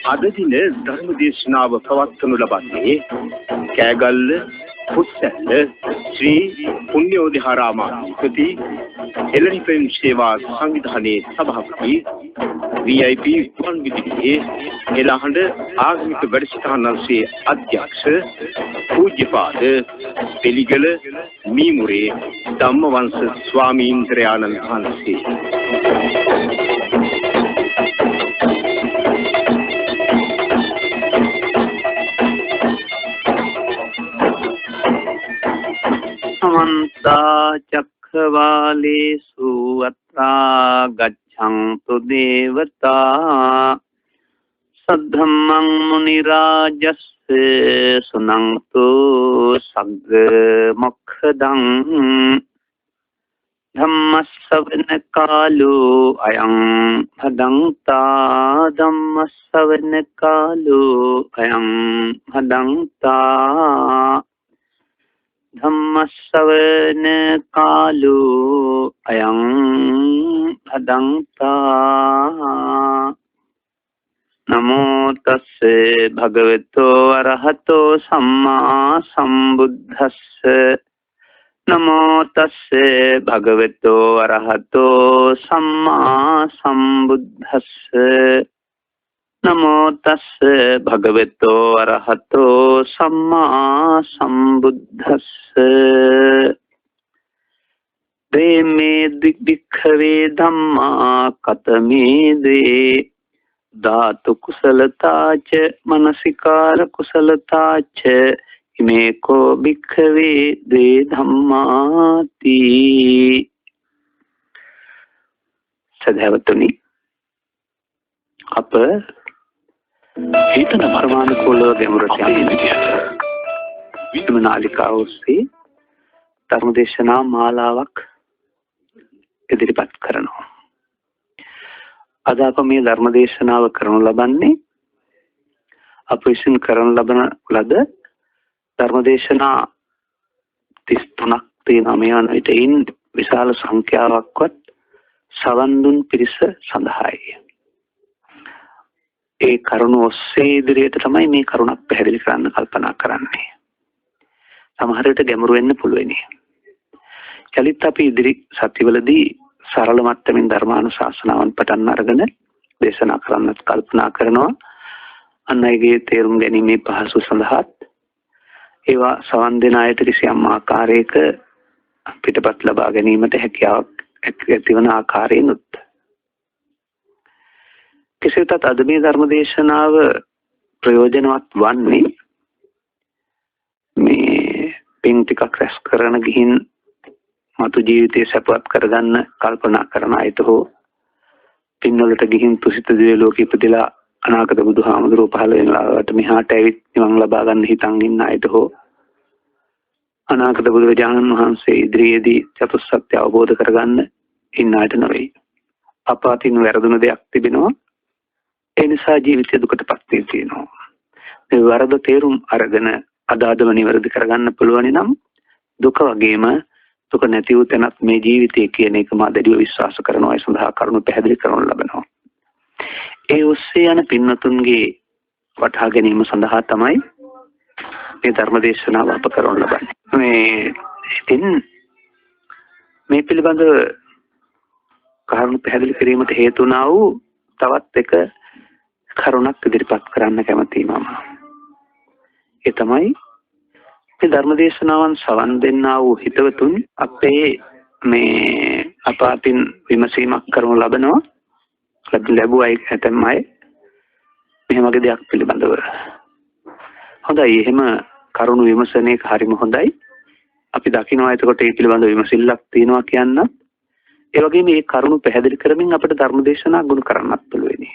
අද දින ධර්ම දේශනාව පවත්වනු ලබන්නේ කෑගල්ල පුස්සැල්ල ශ්‍රී පුණ්‍යෝදිහාරාමාධිපති එළනිපෙම් සේවා සංවිධානයේ සභාපති VIP ගුවන් විදුලියේ එළහඬ ආගමික වැඩසටහන් අධ්‍යක්ෂ පූජ්‍යපාද පෙලිගල මීමුරේ ධම්මවංශ ස්වාමීන්ද්‍රයාණන් වහන්සේ. සමන්ත චක්ඛවාලේසු අත්‍රා ගච්ඡන්තු දේවතා සද්ධම්මං මුනි රාජස්ස සුනන්තු සග්ග මොක්ඛදං ධම්මස්සවන කාලෝ අයං භදන්තා ධම්මස්සවන කාලෝ අයං භදන්තා ධම්මස්සවන කාලෝ අයං භදන්තා. නමෝ තස්සේ භගවතෝ අරහතෝ සම්මා සම්බුද්දස්ස. නමෝ තස්සේ භගවතෝ අරහතෝ සම්මා සම්බුද්දස්ස. නමෝ තස්ස භගවතෝ අරහතෝ සම්මා සම්බුද්දස්ස. දේමේ දිග්භික්ඛවේ ධම්මා කතමේ දේ ධාතු කුසලතාච මනසිකාර කුසලතාච ඉමේ කෝ භික්ඛවේ දේ ධම්මාති. සදහවතුනි, අප හිතන පරමානුකූලව ගැඹුරට යන විදියට නාලිකාව ඔස්සේ ධර්මදේශනා මාලාවක් ඉදිරිපත් කරනවා. අද අප මේ ධර්මදේශනාව කරනු ලබන්නේ අප විසින් කරනු ලබන ලද ධර්මදේශනා 33ක් තියෙනවා. මේ වන විට ඉන් විශාල සංඛ්‍යාවක්වත් සවන් දුන් පිරිස සඳහායි. ඒ කරුණ ඔස්සේ ඉදිරියට තමයි මේ කරුණක් පැහැදිලි කරන්න කල්පනා කරන්නේ. සමහර විට ගැඹුරු වෙන්න පුළුවනි. යලිත් අපි ඉදිරි සතිවලදී සරල මට්ටමින් ධර්මානුශාසනාවන් පටන් අරගෙන දේශනා කරන්නත් කල්පනා කරනවා. අන් අයගේ තේරුම් ගැනීමේ පහසු සඳහාත් ඒවා සවන් දෙන අයට කිසියම් ආකාරයක පිටපත් ලබා ගැනීමට හැකියාවක් ඇතිවන ආකාරයෙන්ුත්. කෙසේ වෙතත් අද මේ ධර්ම දේශනාව ප්‍රයෝජනවත් වන්නේ මේ පින් ටිකක් රැස් කරන ගිහින් මතු ජීවිතය සැපවත් කරගන්න කල්පනා කරන අයට හෝ පින්වලට ගිහින් තුසිත දිව්‍ය ලෝකෙ ඉපදලා අනාගත බුදුහාමුදුරුවෝ පහළ වෙනලාවට මෙහාට ඇවිත් නිවන් ලබා ගන්න හිතන් ඉන්න අයට හෝ අනාගත බුදුරජාණන් වහන්සේ ඉදිරියේදී චතුස්සත්‍ය අවබෝධ කරගන්න ඉන්න අයට නෙවෙයි. අප අතින් වැරදුන දෙයක් තිබෙනවා. ඒ නිසා ජීවිතය දුකටපත් වී තියෙනවා. මේ වරද තේරුම් අරගෙන අදාළව නිවැරදි කරගන්න පුළුවන් නම් දුක වගේම දුක නැති වූ තැනත් මේ ජීවිතය කියන එක මා දැඩිව විශ්වාස කරනවා. ඒ සඳහා කරුණු පැහැදිලි කරනු ලබනවා. ඒ ඔස්සේ යන පින්වතුන්ගේ වටහා ගැනීම සඳහා තමයි මේ ධර්ම දේශනාව අප කරනු ලබන්නේ. මේ ඉතින් මේ පිළිබඳව කරුණු පැහැදිලි කිරීමට හේතු වුණා වූ තවත් එක කරුණක් ඉදිරිපත් කරන්න කැමතියි මම. ඒ තමයි මේ ධර්ම දේශනාවන් සවන් දෙන්නා වූ හිතවතුන් අපේ මේ අප අතින් විමසීමක් කරනු ලබනවා. ලැබුවා ඇතැම් අය මෙහෙම වගේ දෙයක් පිළිබඳව. හොඳයි, එහෙම කරුණු විමසන එක හරිම හොඳයි. අපි දකිනවා එතකොට ඒ පිළිබඳව විමසිල්ලක් තියෙනවා කියන්නත්, ඒ වගේම මේ කරුණු පැහැදිලි කරමින් අපිට ධර්ම දේශනා ගුණ කරන්නත් පුළුවනි.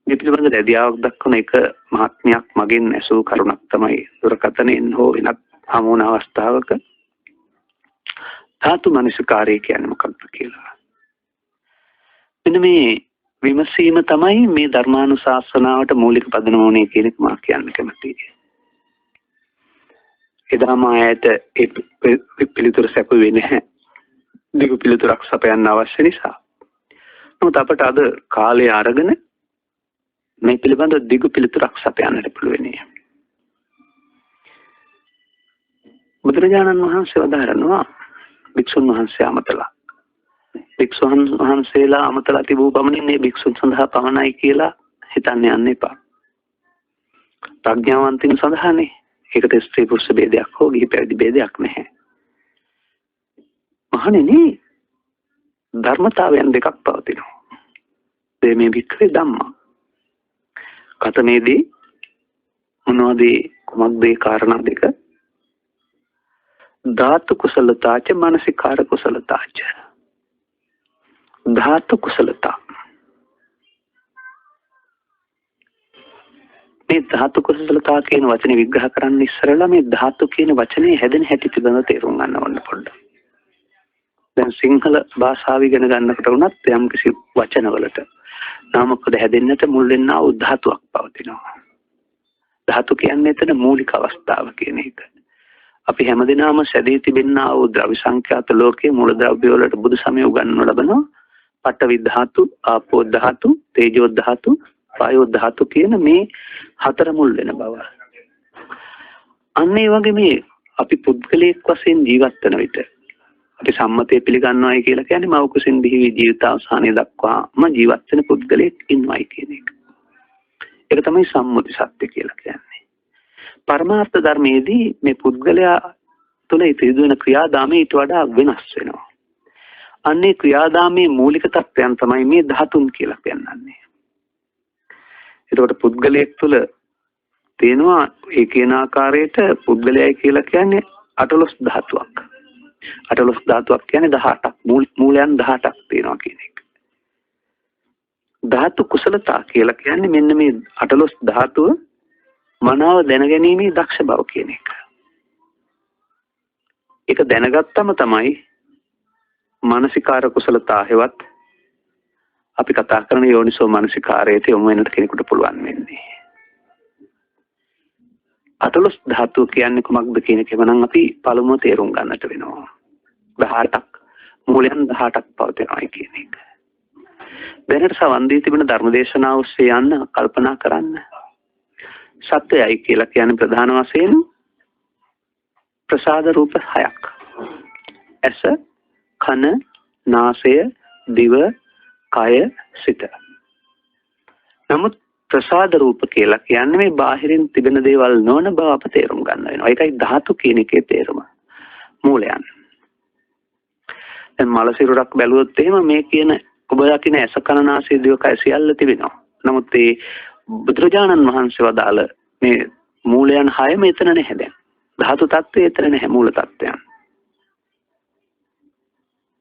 මේ පිළිබඳ දැදියාවක් දක්වන එක මහත්මයක් මගෙන් ඇසූ කරුණක් තමයි දුරකථනයෙන් හෝ වෙනත් හමු වුණ අවස්ථාවක ධාතු මනසිකාරය කියන්නේ මොකක්ද කියලා. මෙන්න මේ විමසීම තමයි මේ ධර්මානුශාසනාවට මූලික පදනම වුණේ කියන එක මා කියන්න කැමතියි. එදා මා ඇයට ඒ පිළිතුර සැපුවේ නැහැ. දිගු පිළිතුරක් සපයන්න අවශ්‍ය නිසා. නමුත් අපට අද කාලය අරගෙන මේ පිළිබඳ දිගු පිළිතුරක් සපයන්නට පුළුවනි. බුදුරජාණන් වහන්සේ වදාරනවා භික්ෂුන් වහන්සේ අමතලා. භික්ෂුන් වහන්සේලා අමතලා තිබූ පමණින් මේ භික්ෂුන් සඳහා පමණයි කියලා හිතන්න යන්න එපා. ප්‍රඥාවන්තින් සඳහානේ. ඒකට ස්ත්‍රී පුරුෂ භේදයක් හෝ ගිහි පැවිදි භේදයක් නැහැ. මහණෙනි, ධර්මතාවයන් දෙකක් පවතිනවා. මේ භික්ඛවේ ධම්මා. කතමේදී මොනවද, කුමක්ද ඒ කාරණා දෙක? ධාතු කුසලතාච මානසිකාර කුසලතාච. ධාතු කුසලතා, මේ ධාතු කුසලතා කියන වචනේ විග්‍රහ කරන්න ඉස්සරලා මේ ධාතු කියන වචනේ හැදෙන හැටි පිළිබඳව තේරුම් ගන්න ඕන පොඩ්ඩක්. දැන් සිංහල භාෂාව ඉගෙන ගන්නකොට වුණත් යම් කිසි වචනවලට නාමපද හැදෙන්නට මුල් වෙන්නා වූ ධාතුවක් පවතිනවා. ධාතු කියන්නේ එතන මූලික අවස්ථාව කියන එක. අපි හැමදෙනාම සැදී තිබෙන්නා වූ ද්‍රව්‍ය සංඛ්‍යාත ලෝකයේ මූල ද්‍රව්‍ය වලට බුදු සමය උගන්වනු ලබනවා. පඨවි ධාතු, ආපෝ ධාතු, තේජෝ ධාතු, වායෝ ධාතු කියන මේ හතර මුල් වෙන බව. අන්න ඒ වගේ මේ අපි පුද්ගලයෙක් වශයෙන් ජීවත් වෙන විට අපි සම්මතය පිළිගන්නවයි කියලා කියන්නේ මව් කුසෙන් බිහි වී ජීවිතාවසානය දක්වාම ජීවත් වෙන පුද්ගලයෙක් ඉන්නවයි කියන එක. ඒක තමයි සම්මුති සත්‍ය කියලා කියන්නේ. පරමාර්ථ ධර්මයේදී මේ පුද්ගලයා තුළ සිදුවෙන ක්‍රියාදාමය ඊට වඩා වෙනස් වෙනවා. අන්නේ ක්‍රියාදාමයේ මූලික තත්ත්වයන් තමයි මේ ධාතුන් කියලා පෙන්වන්නේ. එතකොට පුද්ගලයෙක් තුළ තියෙනවා ඒ කියන ආකාරයට පුද්ගලයයි කියලා කියන්නේ අටලොස් ධාතුවක්. අටලොස් ධාතුවක් කියන්නේ 18ක්, මූලයන් 18ක් තියෙනවා කියන එක. ධාතු කුසලතා කියලා කියන්නේ මෙන්න මේ අටලොස් ධාතුව මනාව දැනගැනීමේ දක්ෂ බව කියන එක. ඒක දැනගත්තම තමයි මානසිකාර කුසලතා හෙවත් අපි කතා කරන යෝනිසෝ මානසිකාරයට යොමු වෙන්නට කෙනෙකුට පුළුවන් වෙන්නේ. අටලොස් ධාතුව කියන්නේ කුමක්ද කියන එක නම් අපි පළමුව තේරුම් ගන්නට වෙනවා. 18ක් මූලයන් 18ක් පවතිනවායි කියන එක. දැනට සවන් දී තිබෙන ධර්මදේශනාව ඔස්සේ යන්න කල්පනා කරන්න. සත්‍යයයි කියලා කියන්නේ ප්‍රධාන වශයෙන් ප්‍රසාද රූප හයක්. ඇස, කන, නාසය, දිව, කය, සිත. නමුත් ප්‍රසාද රූප කියලා කියන්නේ මේ බාහිරින් තිබෙන දේවල් නොවන බව අප තේරුම් ගන්න වෙනවා. ඒකයි ධාතු කියන එකේ තේරුම. මූලයන්. දැන් මල සිරුරක් බැලුවොත් එහෙම මේ කියන ඔබ දකින ඇස, කන, නාසය, දිව, කය සියල්ල තිබෙනවා. නමුත් ඒ බුදුරජාණන් වහන්සේ වදාළ මේ මූලයන් හයම එතන නැහැ දැන්. ධාතු තත්ත්වය එතන නැහැ, මූල තත්ත්වයන්.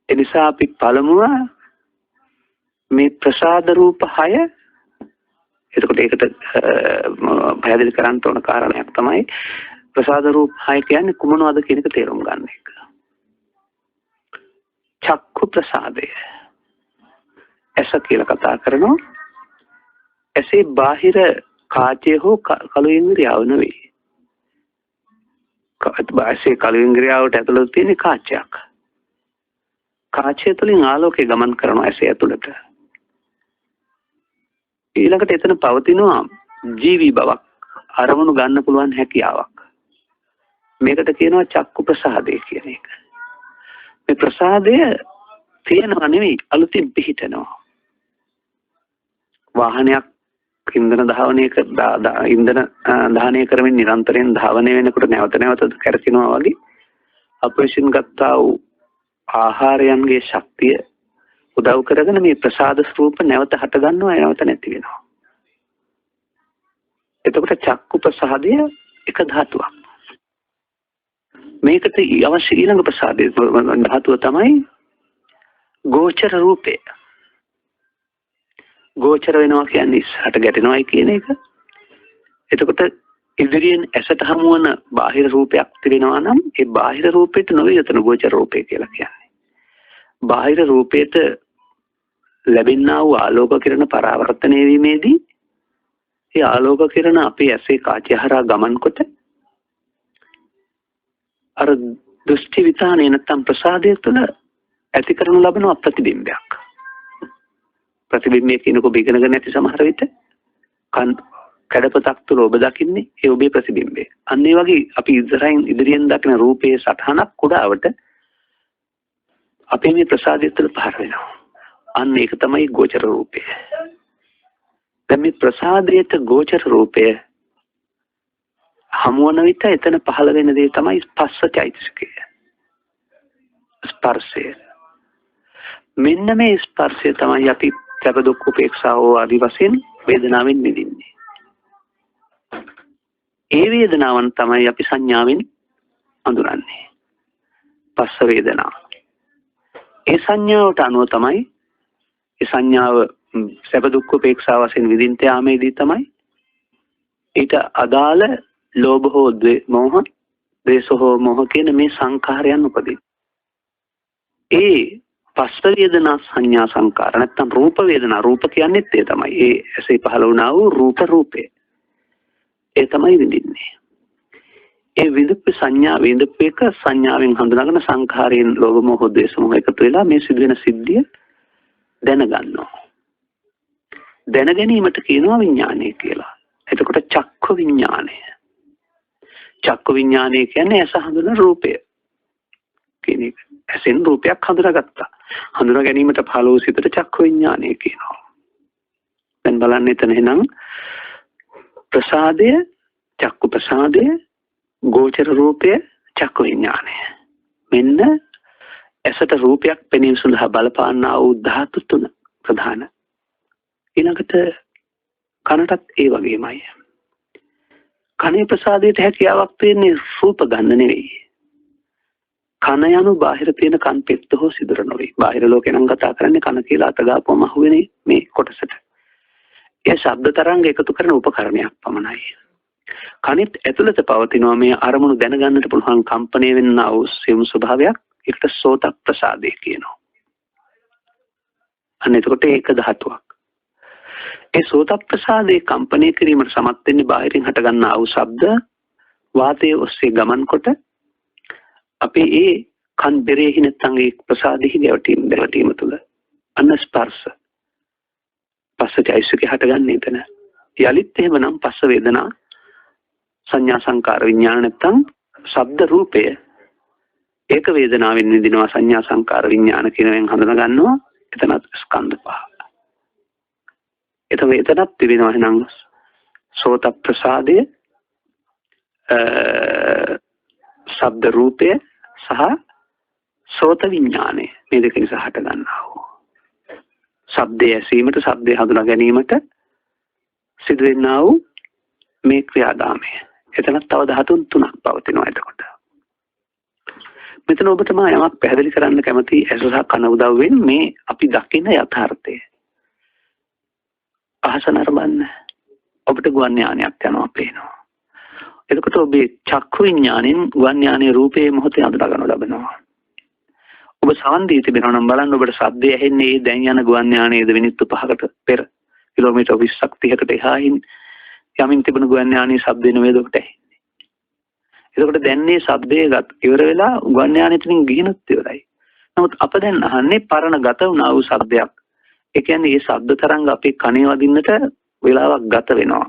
ඒ නිසා අපි පළමුව මේ ප්‍රසාද රූප හය, එතකොට ඒකට පැහැදිලි කරන්න ඕන කාරණයක් තමයි ප්‍රසාද රූප හය කියන්නේ කුමනවද කියන එක තේරුම් ගන්න එක. චක්ඛු ප්‍රසාදය. ඇස කියලා කතා කරනවා. ඇසේ බාහිර කාචය හෝ කළු ඉන්ද්‍රියාව නෙවෙයි. ඇසේ කළු ඉන්ද්‍රියාවට ඇතුළත තියෙන කාචයක්. කාචය තුළින් ආලෝකය ගමන් කරනවා ඇසේ ඇතුළට. ඊළඟට එතන පවතිනවා ජීවි බවක්, අරමුණු ගන්න පුළුවන් හැකියාවක්. මේකට කියනවා චක්කු ප්‍රසාදය කියන එක. මේ ප්‍රසාදය තියෙනවා නෙවෙයි, අලුතින් පිහිටනවා. වාහනයක් ඉන්ධන ධාවනය ඉන්ධන දහනය කරමින් නිරන්තරයෙන් ධාවනය වෙනකොට නැවත නැවත කැරකෙනවා වගේ අප විසින් ගත්තා වූ ආහාරයන්ගේ ශක්තිය උදව් කරගෙන මේ ප්‍රසාද ස්වරූප නැවත හට ගන්නවා, නැවත නැති වෙනවා. එතකොට චක්කු ප්‍රසාදය එක ධාතුවක්. මේකට අවශ්‍ය ඊළඟ ප්‍රසාදය ධාතුව තමයි ගෝචර රූපය. ගෝචර වෙනවා කියන්නේ ඉස්සරහට ගැටෙනවයි කියන එක. එතකොට ඉදිරියෙන් ඇසට හමු වන බාහිර රූපයක් තිබෙනවා නම් ඒ බාහිර රූපෙට නොවේ එතන ගෝචර රූපය කියලා කියන්නේ. බාහිර රූපයට ලැබෙනා වූ ආලෝක කිරණ පරාවර්තනය වීමේදී ඒ ආලෝක කිරණ අපේ ඇසේ කාචය හරහා ගමන් කොට අර දෘෂ්ටි විතානය නැත්තම් ප්‍රසාදය තුළ ඇති කරනු ලබන ප්‍රතිබිම්බයක්. ප්‍රතිබිම්බය කියනකො ඔබ ඉගෙනගෙන නැති සමහර විට කන් කඩපතක් තුළ ඔබ දකින්නේ ඒ ඔබේ ප්‍රතිබිම්බය. අන්න ඒ වගේ අපි ඉස්සරහින් ඉදිරියෙන් දකින රූපයේ සටහනක් කුඩාවට අපේ මේ ප්‍රසාදය තුළ පහළ වෙනවා. අන්න ඒක තමයි ගෝචර රූපය. දැන් මේ ප්‍රසාදයට ගෝචර රූපය හමුවන විට එතන පහළ වෙන දේ තමයි ස්පස්ස චෛතසිකය. ස්පර්ශය. මෙන්න මේ ස්පර්ශය තමයි අපි සැප දුක් උපේක්ෂා ආදී වශයෙන් වේදනාවෙන් විඳින්නේ. ඒ වේදනාවන් තමයි අපි සංඥාවෙන් අඳුරන්නේ. පස්ස වේදනා. ඒ සංඥාවට අනුව තමයි ඒ සංඥාව සැප දුක් උපේක්ෂා වශයෙන් විඳින්න යාමේදී තමයි ඊට අදාළ ලෝභ හෝ මෝහ, ද්වේෂ හෝ මෝහ කියන මේ සංඛාරයන් උපදින. ඒ පස්ස වේදනා සංඥා සංකාර නැත්තම් රූප වේදනා, රූප කියන්නේත් ඒ තමයි. ඒ ඇසේ පහළ වුණා වූ රූප රූපය. ඒ තමයි විඳින්නේ. ඒ විඳපු සංඥා විඳපු එක සංඥාවෙන් හඳුනාගෙන සංඛාරයෙන් ලෝභ මෝහ ද්වේෂ මෝහ එකතු වෙලා මේ සිදුවෙන සිද්ධිය දැනගන්නවා. දැන ගැනීමට කියනවා විඥානය කියලා. එතකොට චක්ඛු විඥානය. චක්ඛු විඥානය කියන්නේ ඇස හඳුනන රූපය කියන එක. ඇසෙන් රූපයක් හඳුනාගත්තා. හඳුනා ගැනීමට පහළ වූ සිතට චක්ඛු විඥානය කියනවා. දැන් බලන්න එතන එහෙනම් ප්‍රසාදය, චක්කු ප්‍රසාදය, ගෝචර රූපය, චක්කු විඥානය. මෙන්න ඇසට රූපයක් පෙනීම සඳහා බලපාන්නා වූ ධාතු තුන ප්‍රධාන. ඊළඟට කනටත් ඒ වගේමයි. කනේ ප්‍රසාදයට හැකියාවක් තියෙන්නේ රූප ගන්න නෙවෙයි. කන යනු බාහිර තියෙන කන් පෙත්ත හෝ සිදුර නොවේ. බාහිර ලෝකේ නම් කතා කරන්නේ කන කියලා අත ගාපුවම අහුවෙන්නේ මේ කොටසට. ඒ ශබ්ද තරංග එකතු කරන උපකරණයක් පමණයි. කනෙත් ඇතුළත පවතිනවා මේ අරමුණු දැනගන්නට පුළුවන් කම්පණය වෙන්නා වූ සියුම් ස්වභාවයක්. ඒකට සෝත ප්‍රසාදය කියනවා. අන්න එතකොට ඒක ධාතුවක්. ඒ සෝත ප්‍රසාදයේ කම්පණය කිරීමට සමත් වෙන්නේ බාහිරින් හටගන්නා වූ ශබ්ද වාතයේ ඔස්සේ ගමන් කොට අපේ ඒ කන් බෙරෙහි නැත්නම් ඒ ප්‍රසාදෙහි ගැවටීම තුළ අන්න ස්පර්ශ පස්ස චෛතසිකේ හටගන්නේ එතන. යලිත් එහෙමනම් පස්ස වේදනා සංඥා සංකාර විඥාන නැත්නම් ශබ්ද රූපය ඒක වේදනාවෙන් විඳිනවා සංඥා සංකාර විඥාන කියනවෙන් හඳුනා ගන්නවා. එතනත් ස්කන්ධ පහ. එතන එතනත් තිබෙනවා එහෙනම් සෝත ප්‍රසාදය, ශබ්ද රූපය සහ සෝත විඥානය මේ දෙක නිසා හට ගන්නා වූ ශබ්දය ඇසීමට, ශබ්දය හඳුනා ගැනීමට සිදුවෙන්නා වූ මේ ක්‍රියාදාමය. එතනත් තව ධාතුන් තුනක් පවතිනවා. එතකොට මෙතන ඔබට මා යමක් පැහැදිලි කරන්න කැමති ඇස සහ කන උදව්වෙන් මේ අපි දකින යථාර්ථය. අහස නරඹන්න ඔබට ගුවන් යානයක් යනවා පේනවා. එතකොට ඔබේ චක්ඛු විඥාණයෙන් ගුවන් යානයේ රූපයේ මොහොතේ හඳුනා ගන්න ලබනවා. ඔබ සවන් දී තිබෙනවා නම් බලන්න ඔබට ශබ්දය ඇහෙන්නේ ඒ දැන් යන ගුවන් යානයේද මිනිත්තු 5කට පෙර කිලෝමීටර් 20ක් 30කට එහායින් යමින් තිබුණු ගුවන් යානයේ ශබ්දය නෙවෙයි ඔබට ඇහෙන්නේ. එතකොට දැන් මේ ශබ්දය ඉවර වෙලා ගුවන් යානය තුලින් ගිහිනුත් ඉවරයි. නමුත් අප දැන් අහන්නේ පරණ ගත වුණා වූ ශබ්දයක්. ඒ කියන්නේ මේ ශබ්ද තරංග අපේ කනේ වදින්නට වෙලාවක් ගත වෙනවා.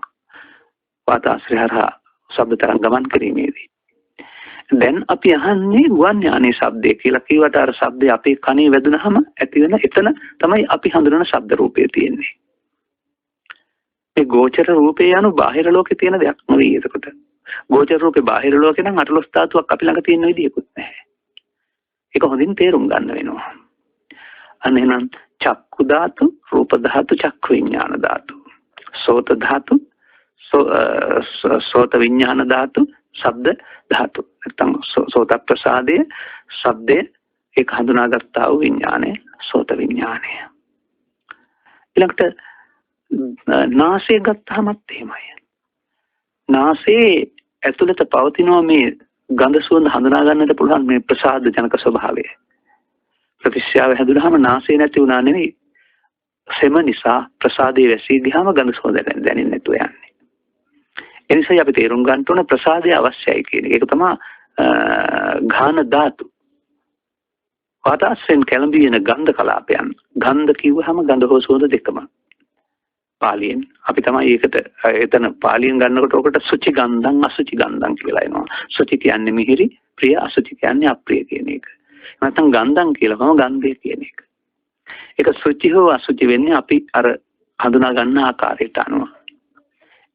වාතාශ්‍රය හරහා ශබ්ද තරංග ගමන් කිරීමේදී. දැන් අපි අහන්නේ ගුවන් යානයේ ශබ්දය කියලා කිව්වට අර ශබ්දය අපේ කනේ වැදුනහම ඇති වෙන එතන තමයි අපි හඳුනන ශබ්ද රූපය තියෙන්නේ. මේ ගෝචර රූපේ යනු බාහිර ලෝකේ තියෙන දෙයක් නෙවෙයි. එතකොට ගෝචර රූපේ බාහිර ලෝකේ නම් අටලොස් ධාතුවක් අපි ළඟ තියෙන විදියකුත් නැහැ. ඒක හොඳින් තේරුම් ගන්න වෙනවා. අන්න එහෙනම් චක්කු ධාතු, රූප ධාතු, චක්කු විඥාන ධාතු, සෝත ධාතු, සෝත විඥාන ධාතු, ශබ්ද ධාතු. නැත්නම් සෝත ප්‍රසාදය, ශබ්දය ඒක හඳුනාගත්තා වූ විඥානය, සෝත විඥානය. ඊළඟට නාසය ගත්තාමත් එහෙමයි. නාසයේ ඇතුළත පවතිනවා මේ ගඳ සුවඳ හඳුනා ගන්නට පුළුවන් මේ ප්‍රසාද ජනක ස්වභාවය. ප්‍රතිශ්‍යාව හැදුනහම නාසය නැති වුණා නෙවෙයි. සෙම නිසා ප්‍රසාදයේ වැසී ගියාම ගඳ සුවඳ දැනෙන්නේ නැතුව යන්නේ. ඒ නිසා අපි තේරුම් ගන්න ඕන ප්‍රසාදය අවශ්‍යයි කියන එක. ඒක තමයි ඝාන ධාතු. වාතාශ්‍රයෙන් කැළඹී එන ගන්ධ කලාපයන්. ගන්ධ කිව්වහම ගඳ හෝ සුවඳ දෙකම. පාලියෙන් අපි තමයි ඒකට එතන පාලියෙන් ගන්නකොට ඔකට සුචි ගන්ධං අසුචි ගන්ධං කියලා එනවා. සුචි කියන්නේ මිහිරි, ප්‍රිය, අසුචි කියන්නේ අප්‍රිය කියන එක. නැත්නම් ගන්ධං කියලාම ගන්ධය කියන එක. ඒක සුචි හෝ අසුචි වෙන්නේ අපි අර හඳුනා ගන්න ආකාරයට අනුව.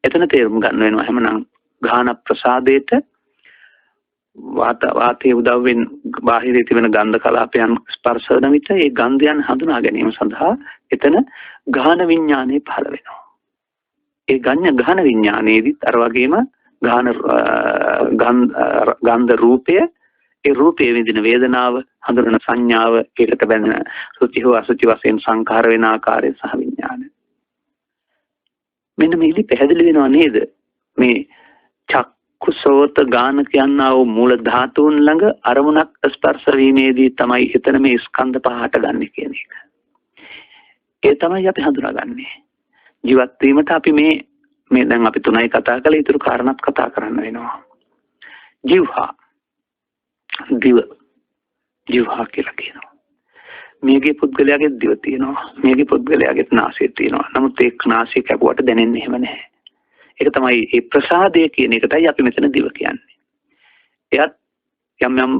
එතන තේරුම් ගන්න වෙනවා එහෙමනම් ගාහන ප්‍රසාදයට වාතයේ උදව්වෙන් බාහිරේ තිබෙන ගන්ධ කලාපයන් ස්පර්ශ වන විට ඒ ගන්ධයන් හඳුනා ගැනීම සඳහා එතන ගාහන විඥානය පහළ වෙනවා. ඒ ගාහන විඥානයේදීත් අර වගේම ගාහන ගන්ධ රූපය, ඒ රූපයේ විඳින වේදනාව, හඳුනන සංඥාව, ඒකට බැඳෙන සුචි හෝ අසුචි වශයෙන් සංඛාර වෙන ආකාරය සහ විඥාන. මෙන්න මේකෙදි පැහැදිලි වෙනව නේද? මේ චක්කුසෝත ගාන කියනා වූ මූල ධාතුන් ළඟ අරමුණක් ස්පර්ශ වීමේදී තමයි එතන මේ ස්කන්ධ පහ හටගන්නේ කියන එක. ඒ තමයි අපි හඳුනාගන්නේ. ජීවත් වීමට අපි මේ මේ දැන් අපි තුනයි කතා කළේ, ඊටු කාරණාත් කතා කරන්න වෙනවා. ජීවහා දිව, ජීවහා කියලා කියනවා. මේගේ පුද්ගලයාගේ දිව තියෙනවා, මේගේ පුද්ගලයාගේ නාසය තියෙනවා. නමුත් ඒ නාසය කැපුවට දැනෙන්නේ එහෙම නැහැ. ඒක තමයි ඒ ප්‍රසාදය කියන එකටයි අපි මෙතන දිව කියන්නේ. එයත් යම් යම්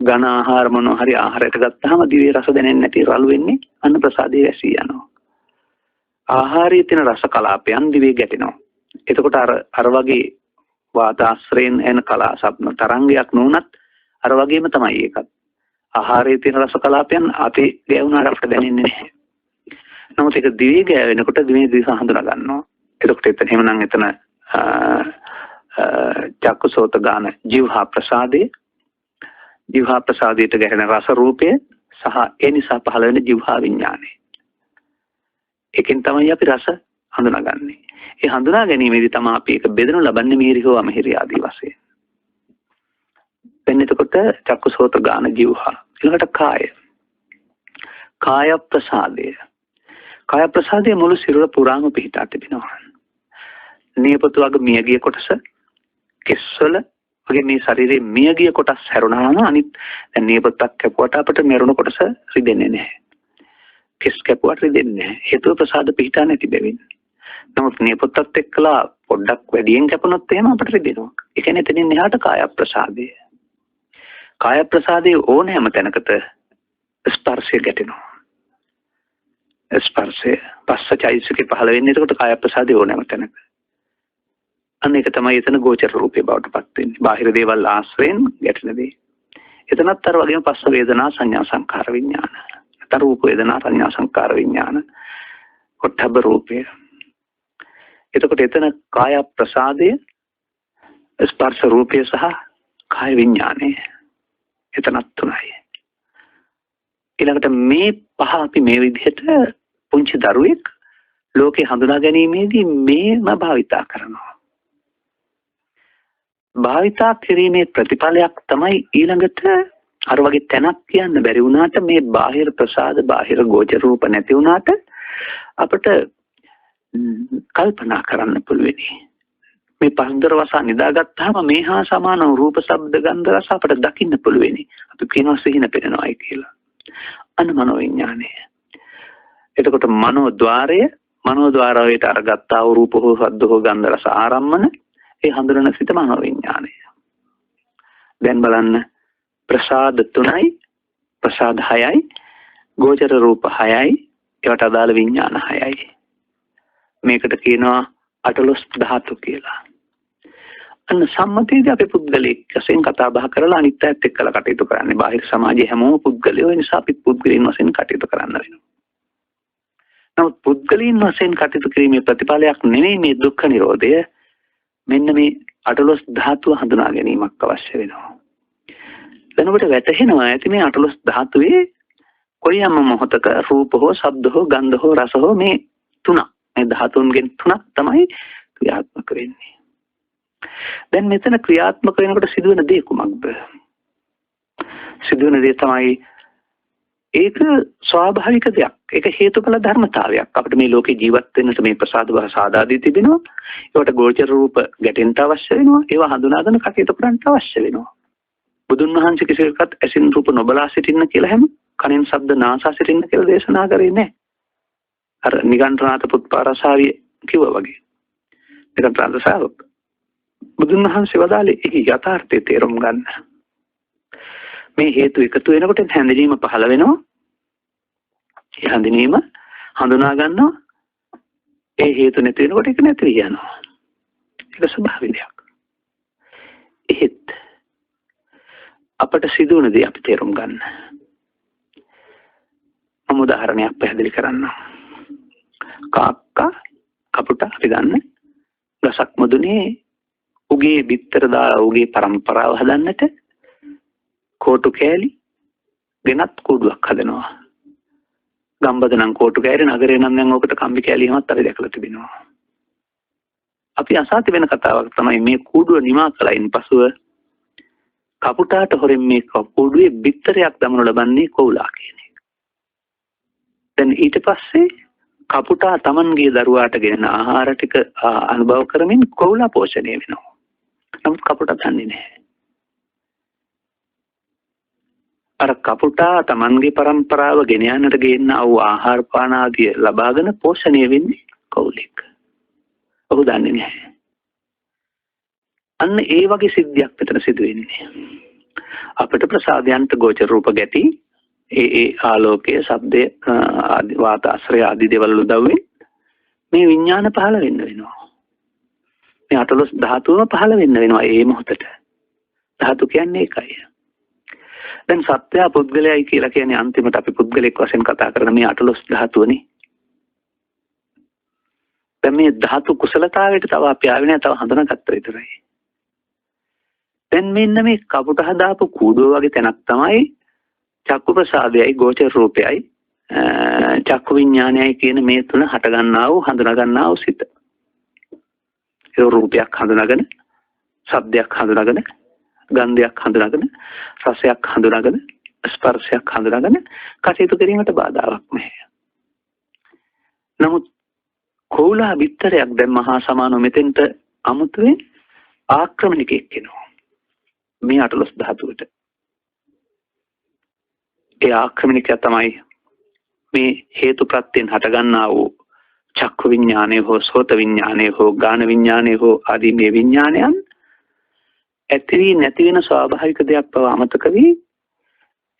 ඝන ආහාර මොනවා හරි ආහාරයට ගත්තාම දිවේ රස දැනෙන්නේ නැති රළු වෙන්නේ, අන්න ප්‍රසාදයේ වැසී යනවා. ආහාරයේ තියෙන රස කලාපයන් දිවේ ගැටෙනවා. එතකොට අර අර වගේ වාතාශ්‍රයෙන් එන කලා සබ්න තරංගයක් නොවුනත් අර වගේම තමයි ඒකත්. ආහාරයේ තියෙන රස කලාපයන් අතේ ගෑවුනාට අපිට දැනෙන්නේ නැහැ. නමුත් ඒක දිවේ ගෑවෙනකොට දිවේ දිව හඳුනා ගන්නවා. එතකොට එතන එහෙමනම් එතන චක්කුසෝත ගාන ජීවහා ප්‍රසාදයේ, ජීවහා ප්‍රසාදයට ගැටෙන රස රූපය සහ ඒ නිසා පහළ වෙන ජීවහා විඥානය. ඒකෙන් තමයි අපි රස හඳුනාගන්නේ. ඒ හඳුනා ගැනීමේදී තමයි අපි ඒක බෙදනු ලබන්නේ මිහිරි හෝ අමිහිරි ආදී වශයෙන්. වෙන්නේ එතකොට චක්කුසෝත ගාන ජීවහා. ඊළඟට කාය. කාය ප්‍රසාදය. කාය ප්‍රසාදය මුළු සිරුර පුරාම පිහිටා තිබෙනවා. නියපොතු වගේ මියගිය කොටස, කෙස්වල වගේ මේ ශරීරයේ මියගිය කොටස් හැරුණාම අනිත් දැන් නියපොත්තක් කැපුවට අපිට මෙරුණ කොටස රිදෙන්නේ නැහැ. කෙස් කැපුවට රිදෙන්නේ නැහැ. හේතුව ප්‍රසාද පිහිටා නැති බැවින්. නමුත් නියපොත්තත් එක්කලා පොඩ්ඩක් වැඩියෙන් කැපුණොත් එහෙම අපිට රිදෙනවා. ඒ කියන්නේ එතනින් එහාට කාය ප්‍රසාදය. කාය ප්‍රසාදයේ ඕනෑම තැනකට ස්පර්ශය ගැටෙනවා. ස්පර්ශය පස්ස චෛතසිකේ පහළ වෙන්නේ එතකොට කාය ප්‍රසාදයේ ඕනෑම තැනක. අන්න ඒක තමයි එතන ගෝචර රූපේ බවට පත් වෙන්නේ. බාහිර දේවල් ආශ්‍රයෙන් ගැටෙන දේ. එතනත් අර වගේම පස්ස වේදනා සංඥා සංඛාර විඥාන. නැත්නම් රූප වේදනා සංඥා සංඛාර විඥාන. පොට්ටබ්බ රූපය. එතකොට එතන කාය ප්‍රසාදය, ස්පර්ශ රූපය සහ කාය විඥානය. එතනත් තුනයි. ඊළඟට මේ පහ අපි මේ විදිහට පුංචි දරුවෙක් ලෝකේ හඳුනා ගැනීමේදී මේම භාවිතා කරනවා. භාවිතා කිරීමේ ප්‍රතිඵලයක් තමයි ඊළඟට අර වගේ තැනක් කියන්න බැරි වුණාට මේ බාහිර ප්‍රසාද, බාහිර ගෝචර රූප නැති වුණාට අපිට කල්පනා කරන්න පුළුවනි. මේ පස්දර වසා නිදාගත්තාම මේ හා සමාන රූප, ශබ්ද, ගන්ධ, රස අපිට දකින්න පුළුවනි. අපි කියනවා සිහින පෙනෙනවායි කියලා. අන්න මනෝවිඤ්ඤාණය. එතකොට මනෝද්වාරය, මනෝද්වාරයට අරගත්තා වූ රූප හෝ ශබ්ද හෝ ගන්ධ රස ආරම්මන ඒ හඳුනන සිත මනෝවිඤ්ඤාණය. දැන් බලන්න ප්‍රසාද තුනයි, ප්‍රසාද හයයි, ගෝචර රූප හයයි, ඒවට අදාළ විඤ්ඤාණ හයයි. මේකට කියනවා අටලොස් ධාතු කියලා. අන්න සම්මතයේදී අපි පුද්ගලයෙක් වශයෙන් කතා බහ කරලා අනිත් අයත් එක්කලා කටයුතු කරන්නේ. බාහිර සමාජයේ හැමෝම පුද්ගලයෝ, ඒ නිසා අපි පුද්ගලයන් වශයෙන් කටයුතු කරන්න වෙනවා. නමුත් පුද්ගලයන් වශයෙන් කටයුතු කිරීමේ ප්‍රතිඵලයක් නෙමෙයි මේ දුක්ඛ නිරෝධය. මෙන්න මේ අටලොස් ධාතුව හඳුනා ගැනීමක් අවශ්‍ය වෙනවා. දැන් ඔබට වැටහෙනවා ඇති මේ අටලොස් ධාතුවේ කොයියම් මොහොතක රූප හෝ ශබ්ද හෝ ගන්ධ හෝ රස හෝ මේ තුනක්, මේ ධාතුන්ගෙන් තුනක් තමයි ක්‍රියාත්මක වෙන්නේ. දැන් මෙතන ක්‍රියාත්මක වෙනකොට සිදුවෙන දේ කුමක්ද? සිදුවෙන දේ තමයි ඒක ස්වාභාවික දෙයක්. ඒක හේතුඵල ධර්මතාවයක්. අපිට මේ ලෝකේ ජීවත් වෙන්නට මේ ප්‍රසාද බහ සාදාදී තිබෙනවා. ඒවට ගෝචර රූප ගැටෙන්න අවශ්‍ය වෙනවා. ඒවා හඳුනාගෙන කටයුතු කරන්න අවශ්‍ය වෙනවා. බුදුන් වහන්සේ කිසිවෙකත් ඇසින් රූප නොබලා සිටින්න කියලා හැම කනෙන් ශබ්ද නාසා සිටින්න කියලා දේශනා කරේ නෑ. අර නිගණ්ඨනාථ පුත්පාරසාවිය කිව්වා වගේ. නිගණ්ඨනාථ ශ්‍රාවක බුදුන් වහන්සේ වදාළේ එහි යථාර්ථය තේරුම් ගන්න. මේ හේතු එකතු වෙනකොට හැඳිනීම පහළ වෙනවා. ඒ හැඳිනීම හඳුනා ගන්නවා. ඒ හේතු නැති වෙනකොට ඒක නැති යනවා. ඒක ස්වභාවික දෙයක්. එහෙත් අපට සිදුවන දේ අපි තේරුම් ගන්න. මම උදාහරණයක් පැහැදිලි කරන්නම්. කාක්කා කපුටා අපි දන්න ගසක් මුදුනේ උගේ බිත්තර දාලා උගේ පරම්පරාව හදන්නට කෝටු කෑලි ගෙනත් කූඩුවක් හදනවා. ගම්බද නම් කෝටු කෑලි, නගරේ නම් දැන් ඕකට කම්බි කෑලි එහෙමත් අපි දැකලා තිබෙනවා. අපි අසා තිබෙන කතාවක් තමයි මේ කූඩුව නිමා කළයින් පසුව කපුටාට හොරෙන් මේ කූඩුවේ බිත්තරයක් දමනු ලබන්නේ කොවුලා කියන එක. දැන් ඊට පස්සේ කපුටා තමන්ගේ දරුවාට ගෙනෙන ආහාර ටික අනුභව කරමින් කොවුලා පෝෂණය වෙනවා. නමුත් කපුටා දන්නේ නැහැ. අර කපුටා තමන්ගේ පරම්පරාව ගෙන යන්නට ගේන වූ ආහාර පාන ආදිය ලබාගෙන පෝෂණය වෙන්නේ කොවුලෙක්. ඔහු දන්නේ නැහැ. අන්න ඒ වගේ සිද්ධියක් මෙතන සිදු වෙන්නේ. අපිට ප්‍රසාදයන්ට ගෝචර රූප ගැති ඒ ඒ ආලෝකය, ශබ්දය, ආදි වාත ආශ්‍රය ආදී දේවල් උදව්වෙන් මේ විඥාන පහළ වෙන්න වෙනවා. මේ අටලොස් ධාතුවම පහළ වෙන්න වෙනවා ඒ මොහොතට. ධාතු කියන්නේ ඒකයි. දැන් සත්‍ය පුද්ගලයයි කියලා කියන්නේ අන්තිමට අපි පුද්ගලෙක් වශයෙන් කතා කරන මේ අටලොස් ධාතුවනේ. දැන් මේ ධාතු කුසලතාවයට තව අපි ආවේ නෑ, තව හඳුනාගත්ත විතරයි. දැන් මෙන්න මේ කපුට හදාපු කූඩුව වගේ තැනක් තමයි චක්කු ප්‍රසාදයයි ගෝචර රූපයයි චක්කු විඥානයයි කියන මේ තුන හට ගන්නා වූ හඳුනා ගන්නා වූ සිත. ඒ රූපයක් හඳුනාගෙන, ශබ්දයක් හඳුනාගෙන, ගන්ධයක් හඳුනාගෙන, රසයක් හඳුනාගෙන, ස්පර්ශයක් හඳුනාගෙන කටයුතු කිරීමට බාධාවක් නැහැ. නමුත් කෝලා බිත්තරයක් දැන් මහා සමානව මෙතෙන්ට අමුතුවෙන් ආක්‍රමණිකයෙක් එනවා. මේ අටලොස් ධාතුවට. ඒ ආක්‍රමණිකයා තමයි මේ හේතු ප්‍රත්‍යයෙන් හටගන්නා වූ චක්ඛු විඥානය හෝ සෝත විඥානය හෝ ගාන විඥානය හෝ ආදී මේ විඥානයන් ඇති වී නැති වෙන ස්වාභාවික දෙයක් බව අමතක වී